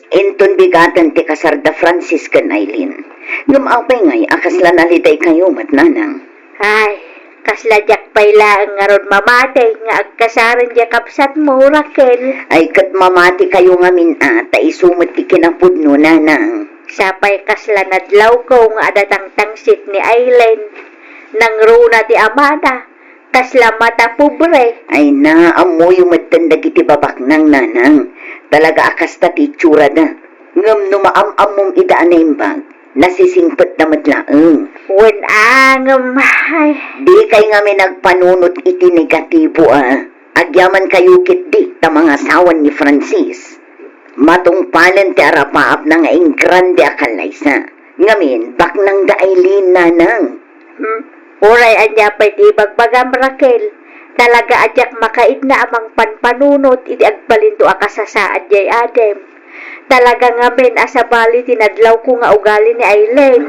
Inton bigaten ti kasarda Francis ken Aileen. Ngem apay ngay a kasla nalidaykayo met, nanang? Ay, kasla diak pay laeng ngarud mamati nga agkasaren diay kabsatmo, Raquel. Ay, ket mamatikayo ngamin a, ta isu met ti kinapudno, nanang. Sapay kasla nadlawko nga adda tangtangsit ni Aileen. Nangruna ti amana, kasla mata pobre. Ay na, ammoyo metten dagiti babaknang, nanang. Talaga a kasta ti itsurada. Ngem no maam-ammom ida a naimbag, nasisingpetda met laeng. Wen a, ngem, ay. Dikay ngamin agpanunot iti negatibo a. Agyamankayo ketdi ta mangasawan ni Francis. Matungpalen ti arapaapna nga ingrande a kallaysa. Ngamin, baknangda Aileen, nanang. Hmm. Uray ania pay ti ibagbagam, Raquel, talaga a diak makaidna a mangpanpanunot iti agbalinto a kasasaad diay adim. Talaga ngamin a sabali ti nadlawko nga ugali ni Aileen.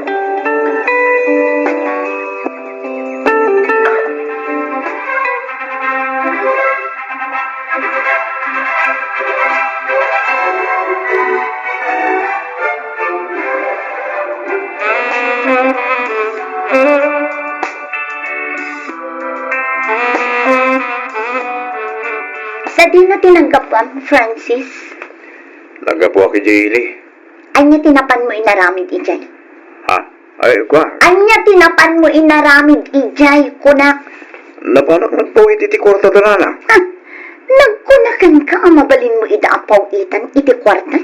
Sadino ti naggapuam, Francis? Naggapuak idiay ili. Ania ti napanmo inaramid idiay? Ha? Ay, kua. Ania ti napanmo inaramid idiay, kunak? Napanak nagpawid iti kuarta da nanang. Ha? Nagkuna kenka a mabalinmo ida a paw-itan iti kuarta?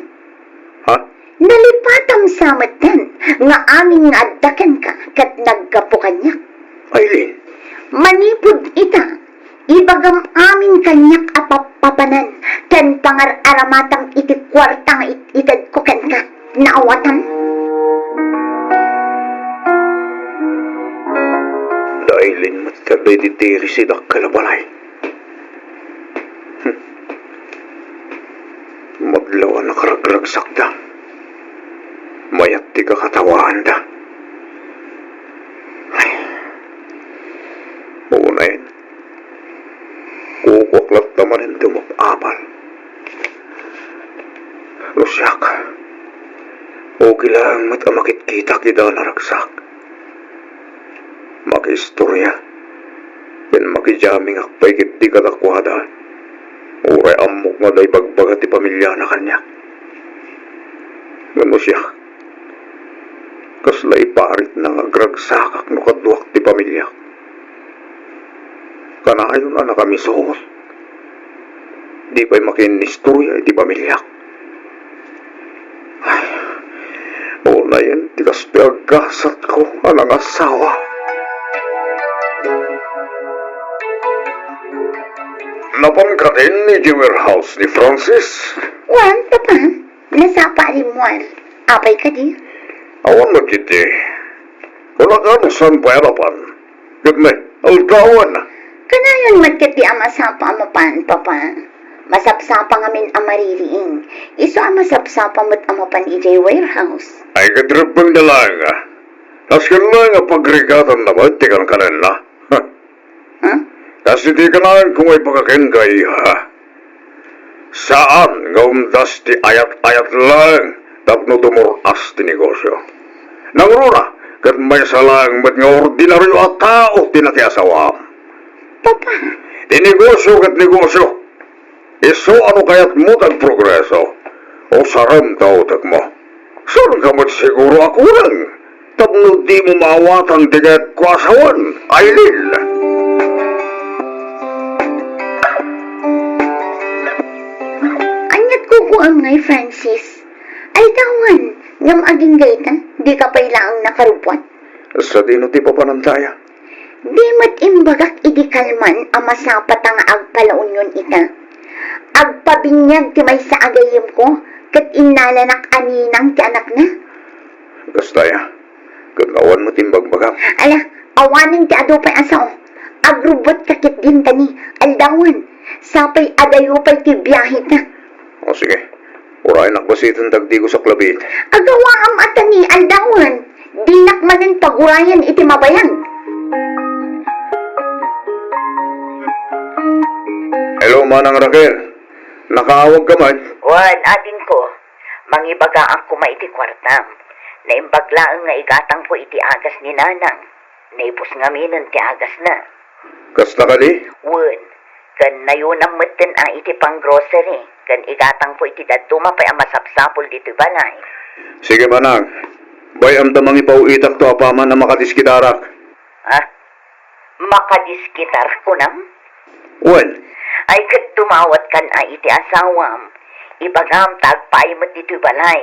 Ha? Nalipatam sa metten nga amin nga adda kenka ket naggapu kaniak. Aileen. Manipud ita, ibagam amin kaniak a pappapanan ken pangar-aramatam iti kuarta nga it-itedko kenka. Naawatam? Da Aileen met ket daydi ti risidakkel a balay. Hmm. Madlaw a nakaragragsakda. Mayat ti kakatawaanda. Ay. Unayen, kukuak latta manen ti umap-abal. No siak, okay laeng met a makitkitak ida a naragsak. Makiistoria ken makidiamingak pay ketdi kadakuada. Uray ammok nga adda ibagbaga ti pamiliana kaniak. Ngem no siak, kasla iparitna nga agragsakak no kaduak ti pamiliak. Kanayon a nakamisot. Di pay makiinnistoria iti pamiliak. Ay, unayen ti kastoy a gasatko a nangasawa. Napan kadin idiay warehouse ni Francis? Wen, Papa. Nasapa a rimmuar. Apay kadi? Awan met ketdi. Kuna kano saan pay a napan? Ket met, aldawen. Kanayon met ketdi a masapa a mapan, Papa. Masapsapa ngamin a maririing. Isu a masapsapa met a mapan idiay warehouse. Ay, ket rebbengda laeng, a. Kasken laeng a pagrigatanna met ti kankanenna. Ha? Kas iti kanayon ko nga ibaga kenka, iha. Saan nga umdas ti ayat-ayat laeng tapno dumur-as ti negosio. Nangruna, Ket maysa laeng met nga ordinario a tao ti nakiasawam. Papa. Ti negosio ket negosio. Isu a no kayatmo ti agprogreso, usarem ti utekmo. Saanka met siguro a kulang tapno dimo maawatan ti kayatko a sawen, Aileen. Ania't kukuam ngay, Francis? Aldawan, ngem agingga ita, dika pay laeng nakarubbuat. Sadino ti papananta aya? Di met imbagak idi kalman a masapata nga agpalaunyon ita. Agpabiniag ti maysa a gayyemko, ket innalanak a ninang ti anakna. Kasta aya, ket awan met imbagbagam. Ala, awanen ti adu pay a sao. Agrubbuatka ketdin tani, aldawan. Sapay adayo pay ti biaheta. O sige, urayenak basiten dagdi ko saklabit. Agawaam a tani, aldawan. Dinak manen pagurayan iti mabayag. Hello, Manang Raquel. Nakaawagka man? Wen, adingko. Mangibagaak koma iti kuartam. Naimbag laeng nga igatangko iti agas ni Nanang. Naibus ngaminen ti agasna. Kasta kadi? Wen, ken nayonam metten a iti panggrocery, ken igatangko iti dadduma pay a masapsapul ditoy balay. Sige, Manang. Bay-am ta mangipaw-itakto apaman a makadiskitarak. Ha? Makadiskitar, kunam? Wen. Ay, ket dumawatkan a iti asawam. Ibagam ta agpaay met ditoy balay.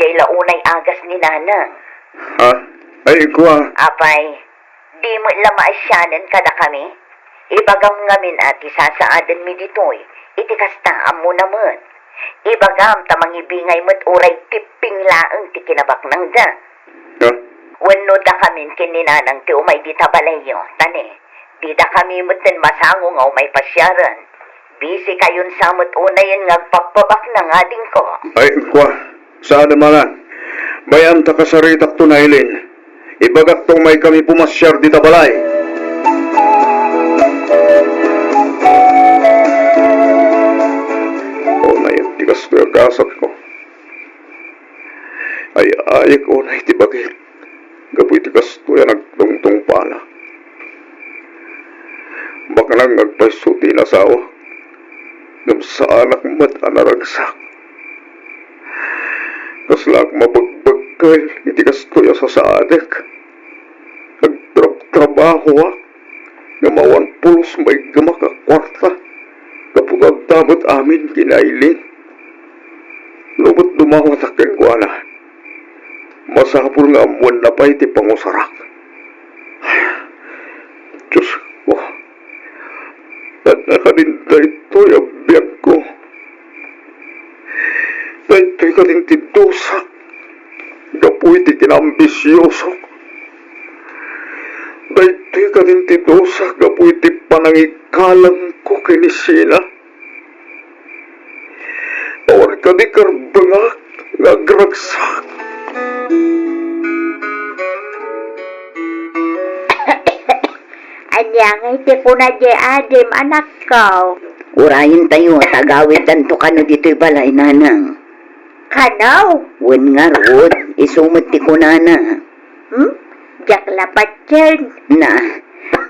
Diay la unay agas ni Nanang. Ha? Ay, kua. Apay, di met la maasianen kadakami? Ibagam ngamin a ti sasaadenmi ditoy, iti kasta, ammona met. Ibagam ta mangibingay met uray tipping laeng ti kinabaknangda. Ha? Wenno dakamin ken ni Nanang ti umay dita balayyo, tani, didakami metten masango nga umay pasiaren. Busy kayon sa met unayen nga agpappabaknang, adingko. Ay, kua. Saan a mangan. Bay-am ta kasaritakto ni Aileen. Ibagak ta umaykami pumasiar dita balay. Unay, ti kastoy a gasatko. Ay-ayek unay ti bagik gapu iti kastoy a nagtungtungpalak. Baknang nga agpayso ti inasawak, ngem saanak met a naragsak. Kaslaak mabagbagkel iti kastoy a sasaadek. Agtrabtrabahoak, ngem awan pulos maiggemak a kuarta. Gapu ta adda met amin ken ni Aileen. No met dumawatak kenkuana, masapul nga ammoenna pay ti pangusarak. Diosko, ania kadin daytoy a biagko? Daytoy kadin ti dusak gapu iti kinaambisiosok? Daytoy kadin ti dusak gapu iti panangikalangko ken ni Sheila? Awan kadi karbengak nga agragsak? Ania ngay ti kuna diay adim, anakko? Urayentayo ta agawiddanto kano ditoy balay, Nanang. Kano? Wen ngarud, isu met ti kunana. Hmm? Diak la patien. Na,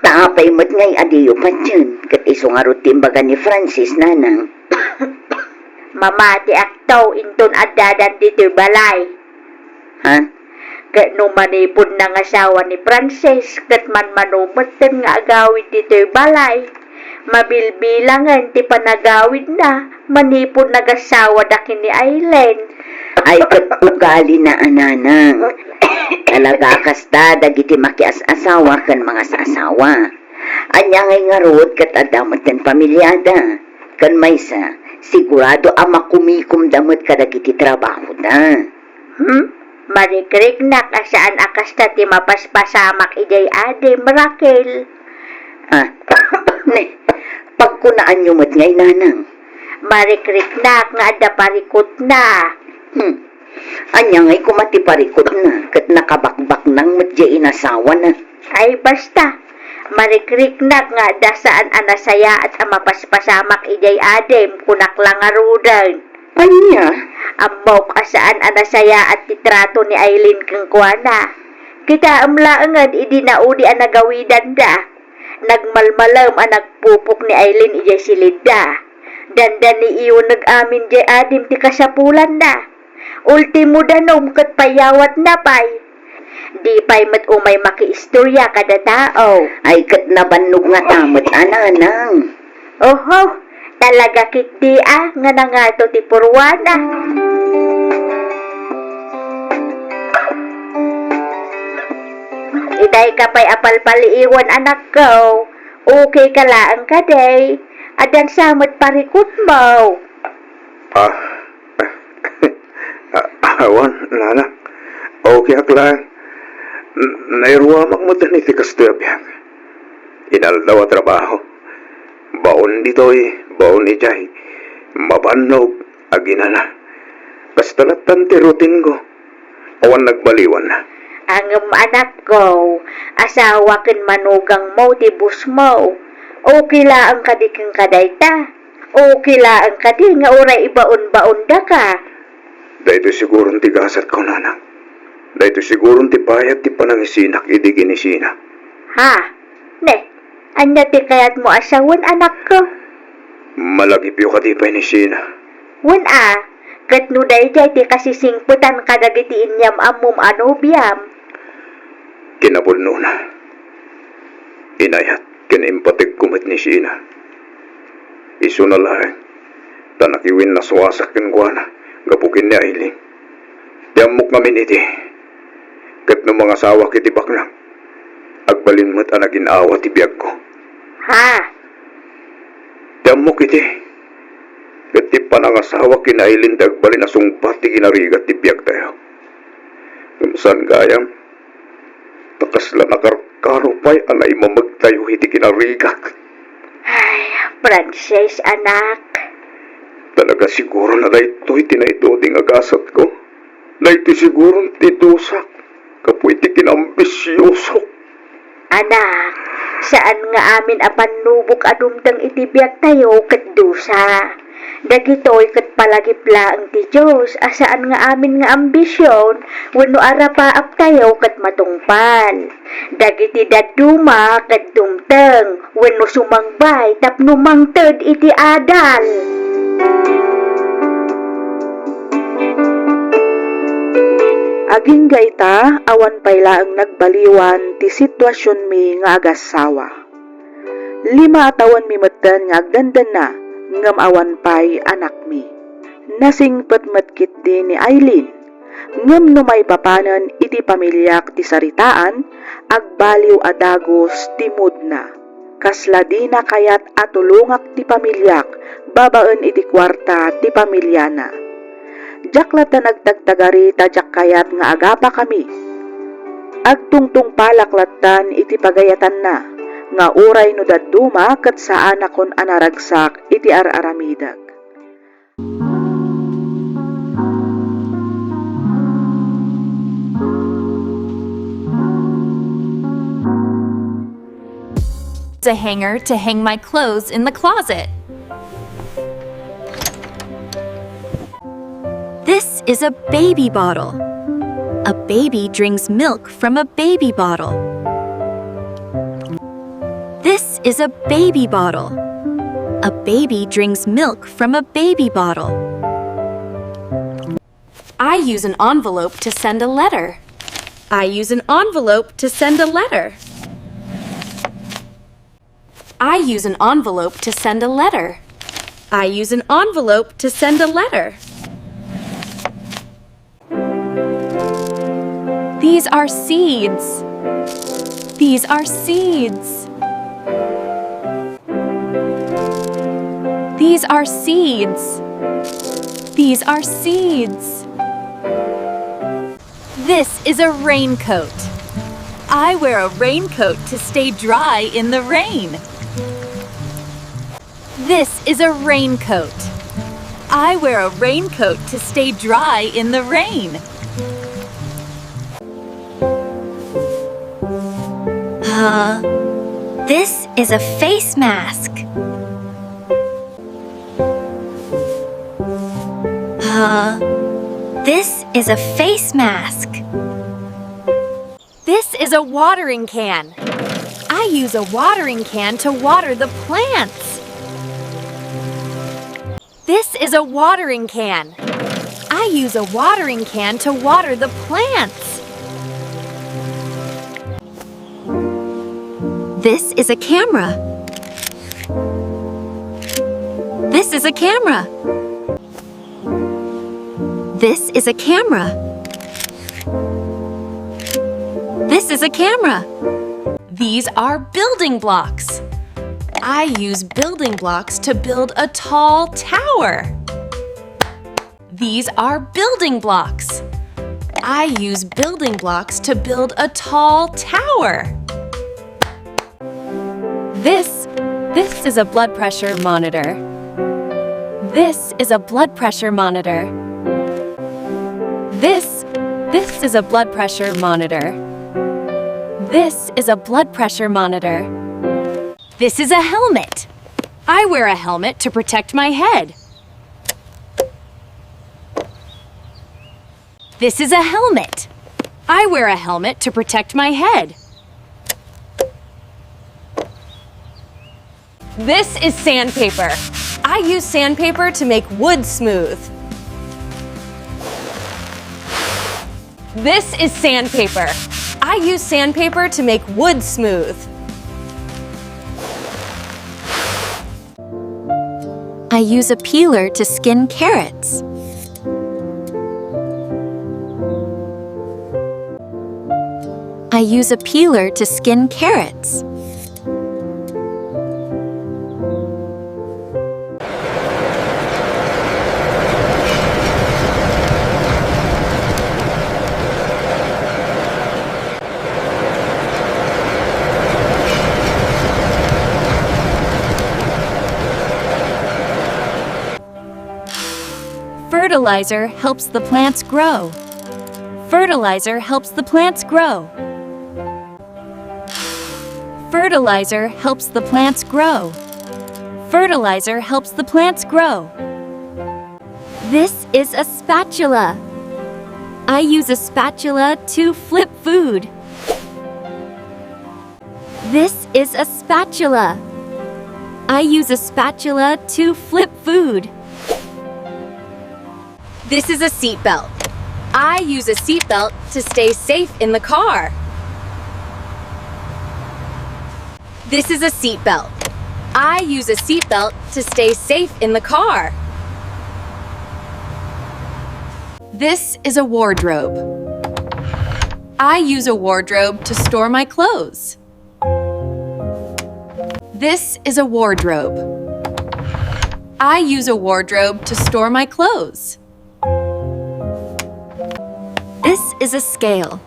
ta apay met ngay a diyo patien, ket isu ngarud ti imbaga ni Francis, Nanang. Mamatiakto inton addadan ditoy balay. Ha? Ket no manipud nangasawa ni Francis, ket manmano metten nga agawid ditoy balay, mabilbilangen ti panagawidna manipud nagasawada ken ni Aileen. Ay, ket ugalina a, Nanang. Talaga a kasta dagiti makias-asawa ken mangas-asawa. Ania ngay ngarud ket adda metten pamiliada. Ken maysa, sigurado a makumikomda met kadagiti trabahoda. Hmm? Marikriknak a saan a kasta ti mapaspasamak idiay adim, Raquel. Ah, ne, pagkunaanyo met ngay, Nanang. Marikriknak nga adda parikutna. Hmm. Ania ngay koma ti parikutna ket nakabakbaknang met diay inasawana? Ay, basta. Marikriknak nga adda saan a nasayaat a mapaspasamak idiay adim, kunak la ngaruden. Ania? Ammok a saan a nasayaat ti trato ni Aileen kenkuana. Kitaem laengen idi naudi a nagawidanda. Nagmalmalem a nagpupok ni Aileen idiay silidda. Dandani iuneg amin diay adim ti kasapulanna. Ultimo danum ket payawatna pay. Di pay met umay makiistorya kada tao. Ay, ket nabannog ngata met a nanang. Oho, talaga ketdi a nga nangato ti purwana. Itay ka pay a palpaliiwan, anakko. Okay ka laeng kadi? Addan sa met parikutmo. Ah, Ah, awan, nana. Okay ak laeng. N-, nairuamak met iti kastoy a biag. Inaldaw a trabaho. Baon ditoy, baon idiay. Mabannog, aginana. Kasta lattan ti routine ko. Awan nagbaliwanna. Ngem, anakko, asawa ken manugangmo ti bossmo. Okay laeng kadi kenka dayta? Okay laeng kadi nga uray ibaon-baondaka? Daytoy siguron ti gasatko, nana. Daytoy siguron ti bayad ti panangisinak idi ginisina. Ha? Ne, ania ti kayatmo a sawen, anakko? Malagipyo kadi pay ni Sheena? Wen a, ket no daydiay ti kasisingpetan kadagiti inyam-ammom a nobiam? Kinapudnona, inayat ken impategko met ni Sheena. Isuna laeng, ta nakiwinnasuasak kenkuana gapu ken ni Aileen. Ti ammok ngamin iti, ket no mangasawak iti baknang, agbalin met a nagin-awa ti biagko. Ha? Ti ammok iti, ket ti panangasawak ken ni Aileen ti agbalin a sungbat ti kinarigat ti biagtayo. Ngem saan gayam, ta kasla nakarkaro pay a naimamegtayo iti kinarigat. Ay, Frances, anak. Talaga siguron a daytoy ti naituding a gasatko. Daytoy siguron ti dusak gapu iti kinaambisiosok. Anak, saan nga amin a pannubok a dumteng iti biagtayo ket dusa. Dagitoy ket palagip laeng ti Dios a saan nga amin nga ambision wenno a rapaaptayo ket matungpal. Dagiti dadduma ket dumteng wenno sumangbay tapno mangted iti adal. Agingga ita, awan pay laeng nagbaliwan ti situasionmi nga agassawa. Lima a tawenmi metten nga agdandanna, ngem awan pay anakmi. Nasingpet met ketdi ni Aileen, ngem no maipapanen iti pamiliak ti saritaan, agbaliw a dagus ti moodna. Kasla dina kayat a tulongak ti pamiliak babaen iti kuarta ti pamiliana. Diak latta nagtagtagari ta diak kayat nga agapakami. Agtungtungpalak lattan iti pagayatanna nga uray no dadduma ket saanakon a naragsak iti ar-aramidek. A hanger to hang my clothes in the closet. This is a baby bottle. A baby drinks milk from a baby bottle. This is a baby bottle. A baby drinks milk from a baby bottle. I use an envelope to send a letter. I use an envelope to send a letter. I use an envelope to send a letter. I use an envelope to send a letter. These are seeds. These are seeds. These are seeds. These are seeds. This is a raincoat. I wear a raincoat to stay dry in the rain. This is a raincoat. I wear a raincoat to stay dry in the rain. Uh, this is a face mask. Uh, this is a face mask. is a watering can. I use a watering can to water the plants. This is a watering can. I use a watering can to water the plants. This is a camera. This is a camera. This is a camera. This is a camera. These are building blocks. I use building blocks to build a tall tower. These are building blocks. I use building blocks to build a tall tower. This, this is a blood pressure monitor. This is a blood pressure monitor. This, this is a blood pressure monitor. This is a blood pressure monitor. This is a helmet. I wear a helmet to protect my head. This is a helmet. I wear a helmet to protect my head. This is sandpaper. I use sandpaper to make wood smooth. This is sandpaper. I use sandpaper to make wood smooth. I use a peeler to skin carrots. I use a peeler to skin carrots. Fertilizer helps the plants grow. Fertilizer helps the plants grow. Fertilizer helps the plants grow. Fertilizer helps the plants grow. This is a spatula. I use a spatula to flip food. This is a spatula. I use a spatula to flip food. This is a seatbelt. I use a seatbelt to stay safe in the car. This is a seatbelt. I use a seatbelt to stay safe in the car. This is a wardrobe. I use a wardrobe to store my clothes. This is a wardrobe. I use a wardrobe to store my clothes. This is a scale.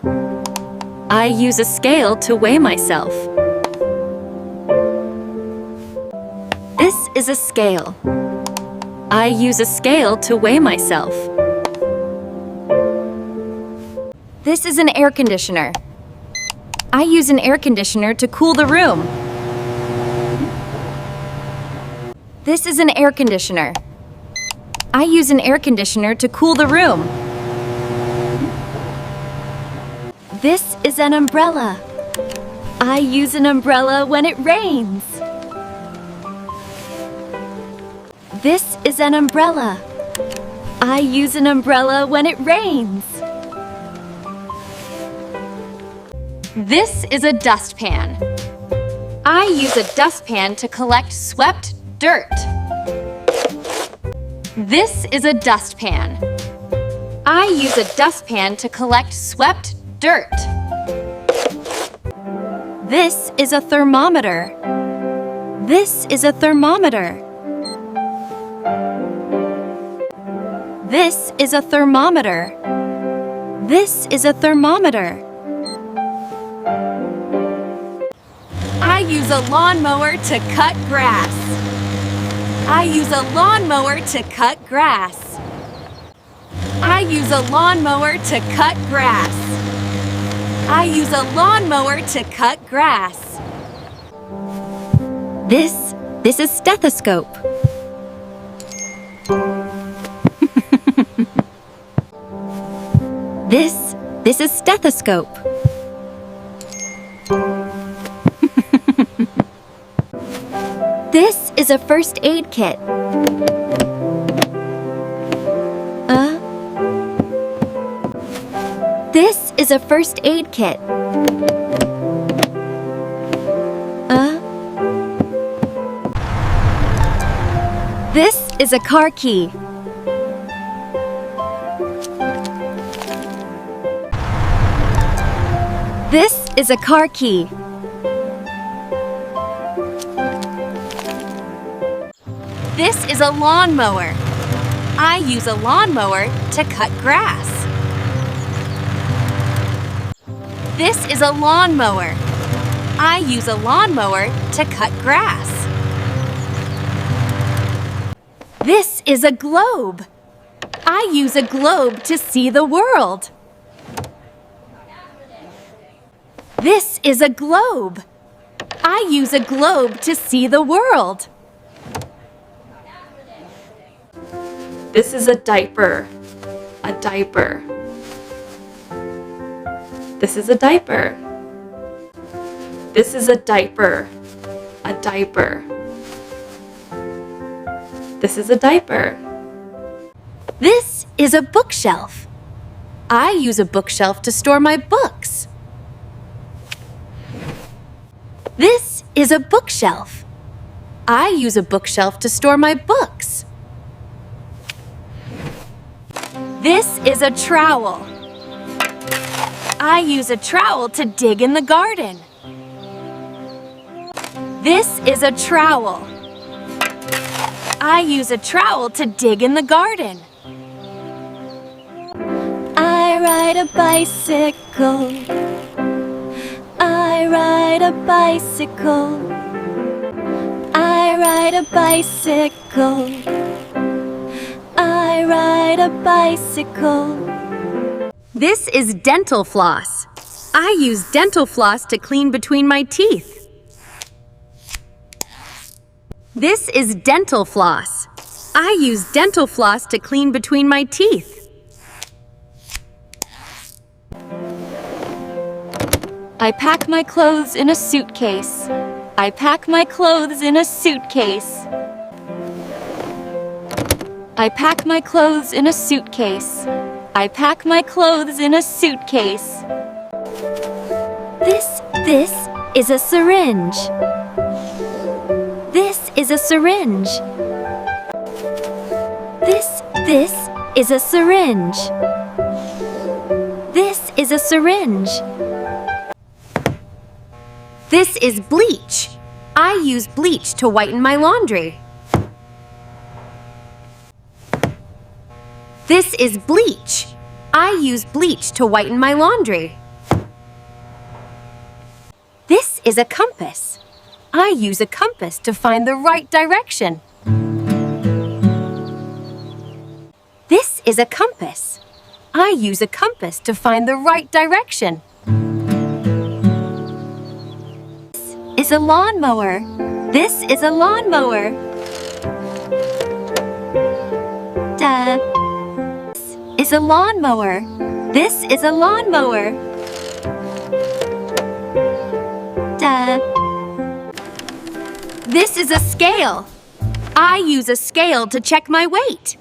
I use a scale to weigh myself. This is a scale. I use a scale to weigh myself. This is an air conditioner. I use an air conditioner to cool the room. This is an air conditioner. I use an air conditioner to cool the room. This is an umbrella. I use an umbrella when it rains. This is an umbrella. I use an umbrella when it rains. This is a dustpan. I use a dustpan to collect swept dirt. This is a dustpan. I use a dustpan to collect swept dirt. This is a thermometer. This is a thermometer. This is a thermometer. This is a thermometer. I use a lawnmower to cut grass. I use a lawnmower to cut grass. I use a lawnmower to cut grass. I use a lawnmower to cut grass. This, this is stethoscope. This, this is stethoscope. This is a first aid kit. Uh? This is a first aid kit. Uh? This is a car key. This is a car key. This is a lawnmower. I use a lawnmower to cut grass. This is a lawnmower. I use a lawnmower to cut grass. This is a globe. I use a globe to see the world. This is a globe. I use a globe to see the world. This is a diaper. A diaper. This is a diaper. This is a diaper. A diaper. This is a diaper. This is a bookshelf. I use a bookshelf to store my books. This is a bookshelf. I use a bookshelf to store my books. This is a trowel. I use a trowel to dig in the garden. This is a trowel. I use a trowel to dig in the garden. I ride a bicycle. I ride a bicycle. I ride a bicycle. I ride a bicycle. This is dental floss. I use dental floss to clean between my teeth. This is dental floss. I use dental floss to clean between my teeth. I pack my clothes in a suitcase. I pack my clothes in a suitcase. I pack my clothes in a suitcase. I pack my clothes in a suitcase. This, this is a syringe. This is a syringe. This, this is a syringe. This is a syringe. This is bleach. I use bleach to whiten my laundry. This is bleach. I use bleach to whiten my laundry. This is a compass. I use a compass to find the right direction. This is a compass. I use a compass to find the right direction. This is a lawnmower. This is a lawnmower. Da. This is a lawnmower. This is a lawnmower. Da. This is a scale. I use a scale to check my weight.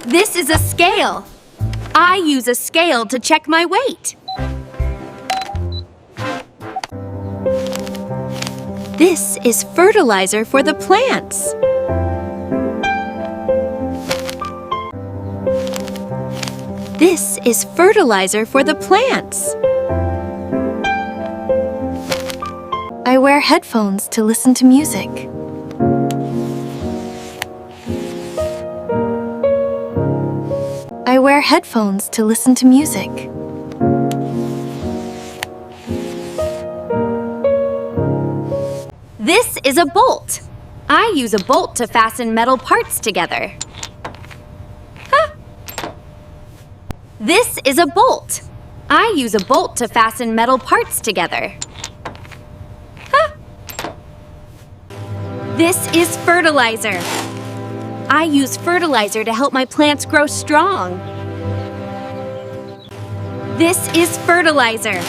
This is a scale. I use a scale to check my weight. This is fertilizer for the plants. This is fertilizer for the plants. I wear headphones to listen to music. I wear headphones to listen to music. This is a bolt. I use a bolt to fasten metal parts together. Huh. This is a bolt. I use a bolt to fasten metal parts together. Huh. This is fertilizer. I use fertilizer to help my plants grow strong. This is fertilizer.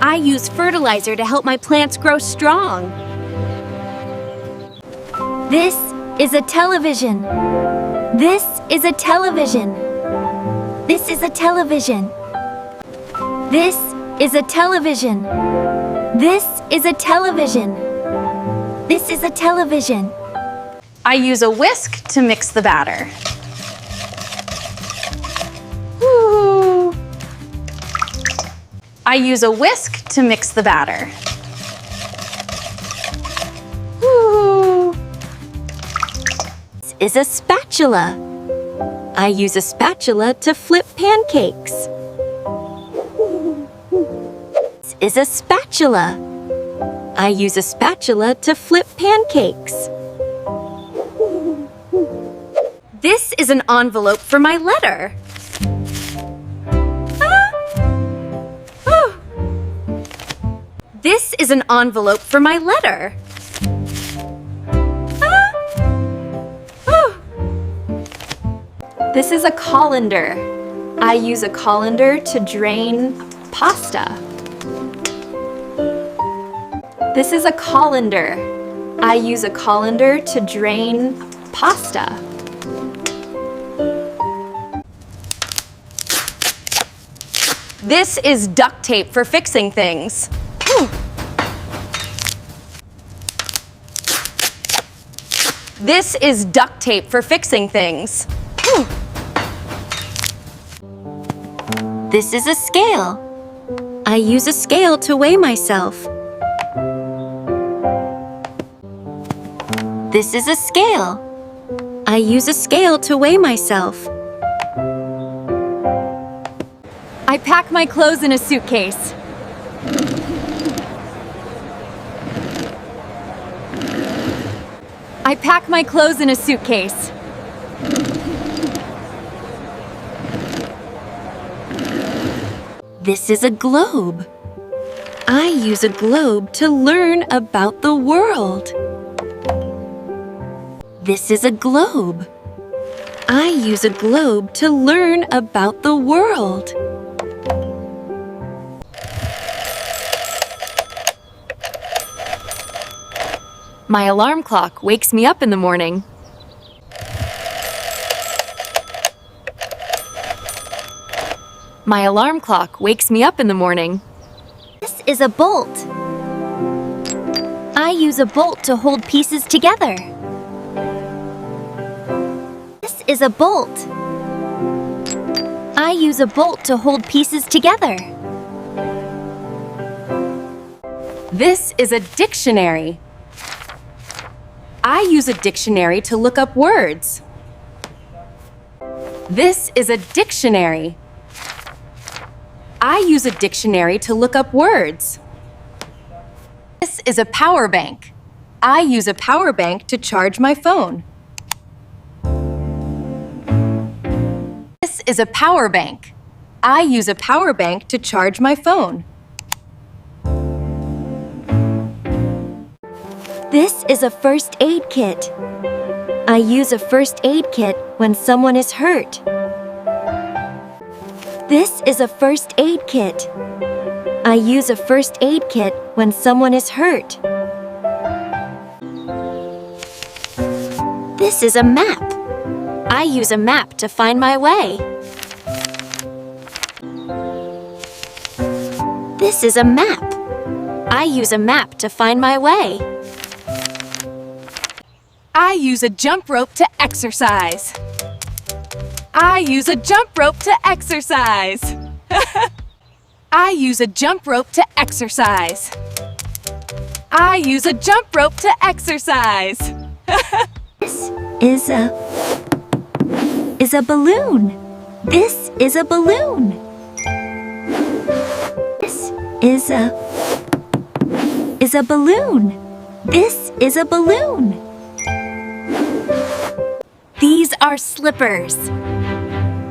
I use fertilizer to help my plants grow strong. This is a television. This is a television. This is a television. This is a television. This is a television. This is a television. I use a whisk to mix the batter. Ooh. I use a whisk to mix the batter. Ooh. This is a spatula. I use a spatula to flip pancakes. This is a spatula. I use a spatula to flip pancakes. This is an envelope for my letter. Ah! Oh. This is an envelope for my letter. Ah! Oh. This is a colander. I use a colander to drain pasta. This is a colander. I use a colander to drain pasta. This is duct tape for fixing things. This is duct tape for fixing things. This is a scale. I use a scale to weigh myself. This is a scale. I use a scale to weigh myself. I pack my clothes in a suitcase. I pack my clothes in a suitcase. This is a globe. I use a globe to learn about the world. This is a globe. I use a globe to learn about the world. My alarm clock wakes me up in the morning. My alarm clock wakes me up in the morning. This is a bolt. I use a bolt to hold pieces together. This is a bolt. I use a bolt to hold pieces together. This is a dictionary. I use a dictionary to look up words. This is a dictionary. I use a dictionary to look up words. This is a power bank. I use a power bank to charge my phone. This is a power bank. I use a power bank to charge my phone. This is a first aid kit. I use a first aid kit when someone is hurt. This is a first aid kit. I use a first aid kit when someone is hurt. This is a map. I use a map to find my way. This is a map. I use a map to find my way. I use a jump rope to exercise. I use a jump rope to exercise. I use a jump rope to exercise. I use a jump rope to exercise. This is a is a balloon. This is a balloon. This is a is a balloon. This is a balloon. These are slippers.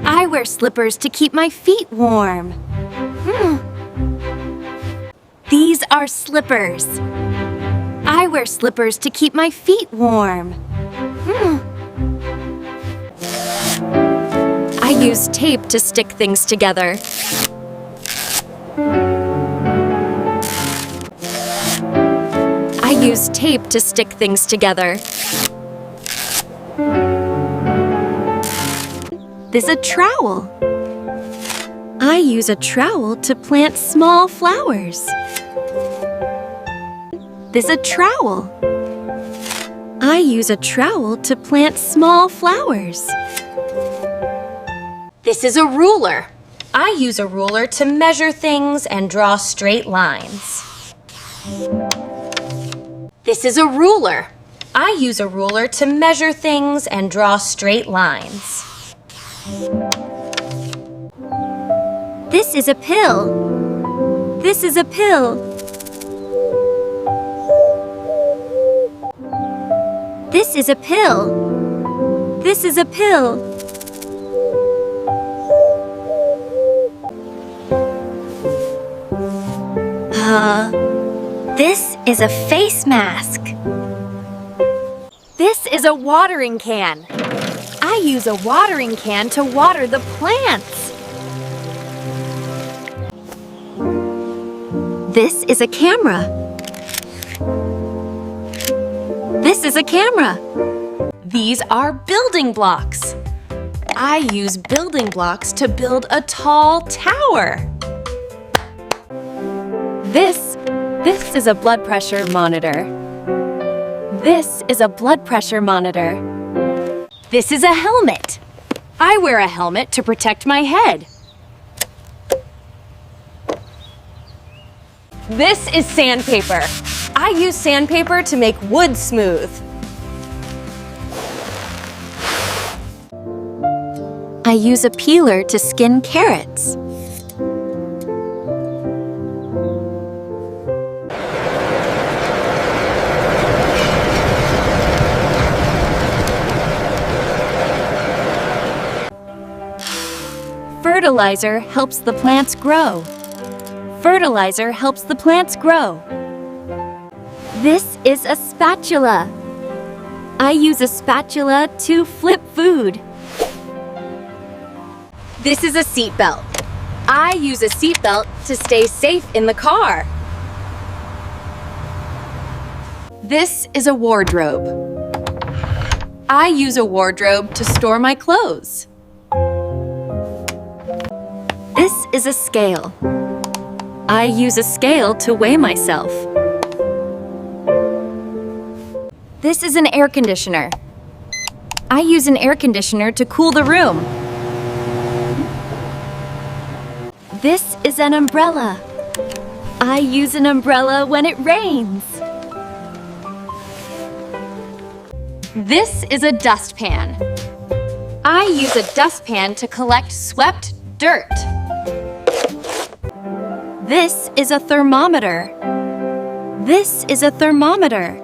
I wear slippers to keep my feet warm. Hmm. These are slippers. I wear slippers to keep my feet warm. Hmm. I use tape to stick things together. Use tape to stick things together. This is a trowel. I use a trowel to plant small flowers. This is a trowel. I use a trowel to plant small flowers. This is a ruler. I use a ruler to measure things and draw straight lines. This is a ruler. I use a ruler to measure things and draw straight lines. This is a pill. This is a pill. This is a pill. This is a pill. Uh, this is a face mask. This is a watering can. I use a watering can to water the plants. This is a camera. This is a camera. These are building blocks. I use building blocks to build a tall tower. This, this is a blood pressure monitor. This is a blood pressure monitor. This is a helmet. I wear a helmet to protect my head. This is sandpaper. I use sandpaper to make wood smooth. I use a peeler to skin carrots. Fertilizer helps the plants grow. Fertilizer helps the plants grow. This is a spatula. I use a spatula to flip food. This is a seatbelt. I use a seatbelt to stay safe in the car. This is a wardrobe. I use a wardrobe to store my clothes. This is a scale. I use a scale to weigh myself. This is an air conditioner. I use an air conditioner to cool the room. This is an umbrella. I use an umbrella when it rains. This is a dustpan. I use a dustpan to collect swept dirt. This is a thermometer. This is a thermometer.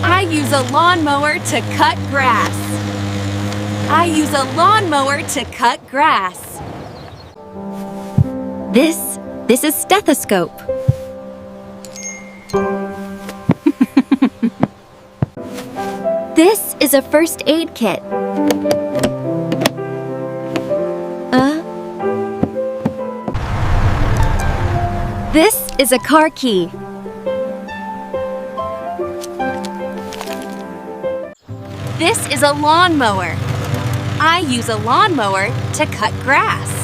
I use a lawnmower to cut grass. I use a lawnmower to cut grass. This, this is stethoscope. This is a first aid kit. Uh, this is a car key. This is a lawnmower. I use a lawnmower to cut grass.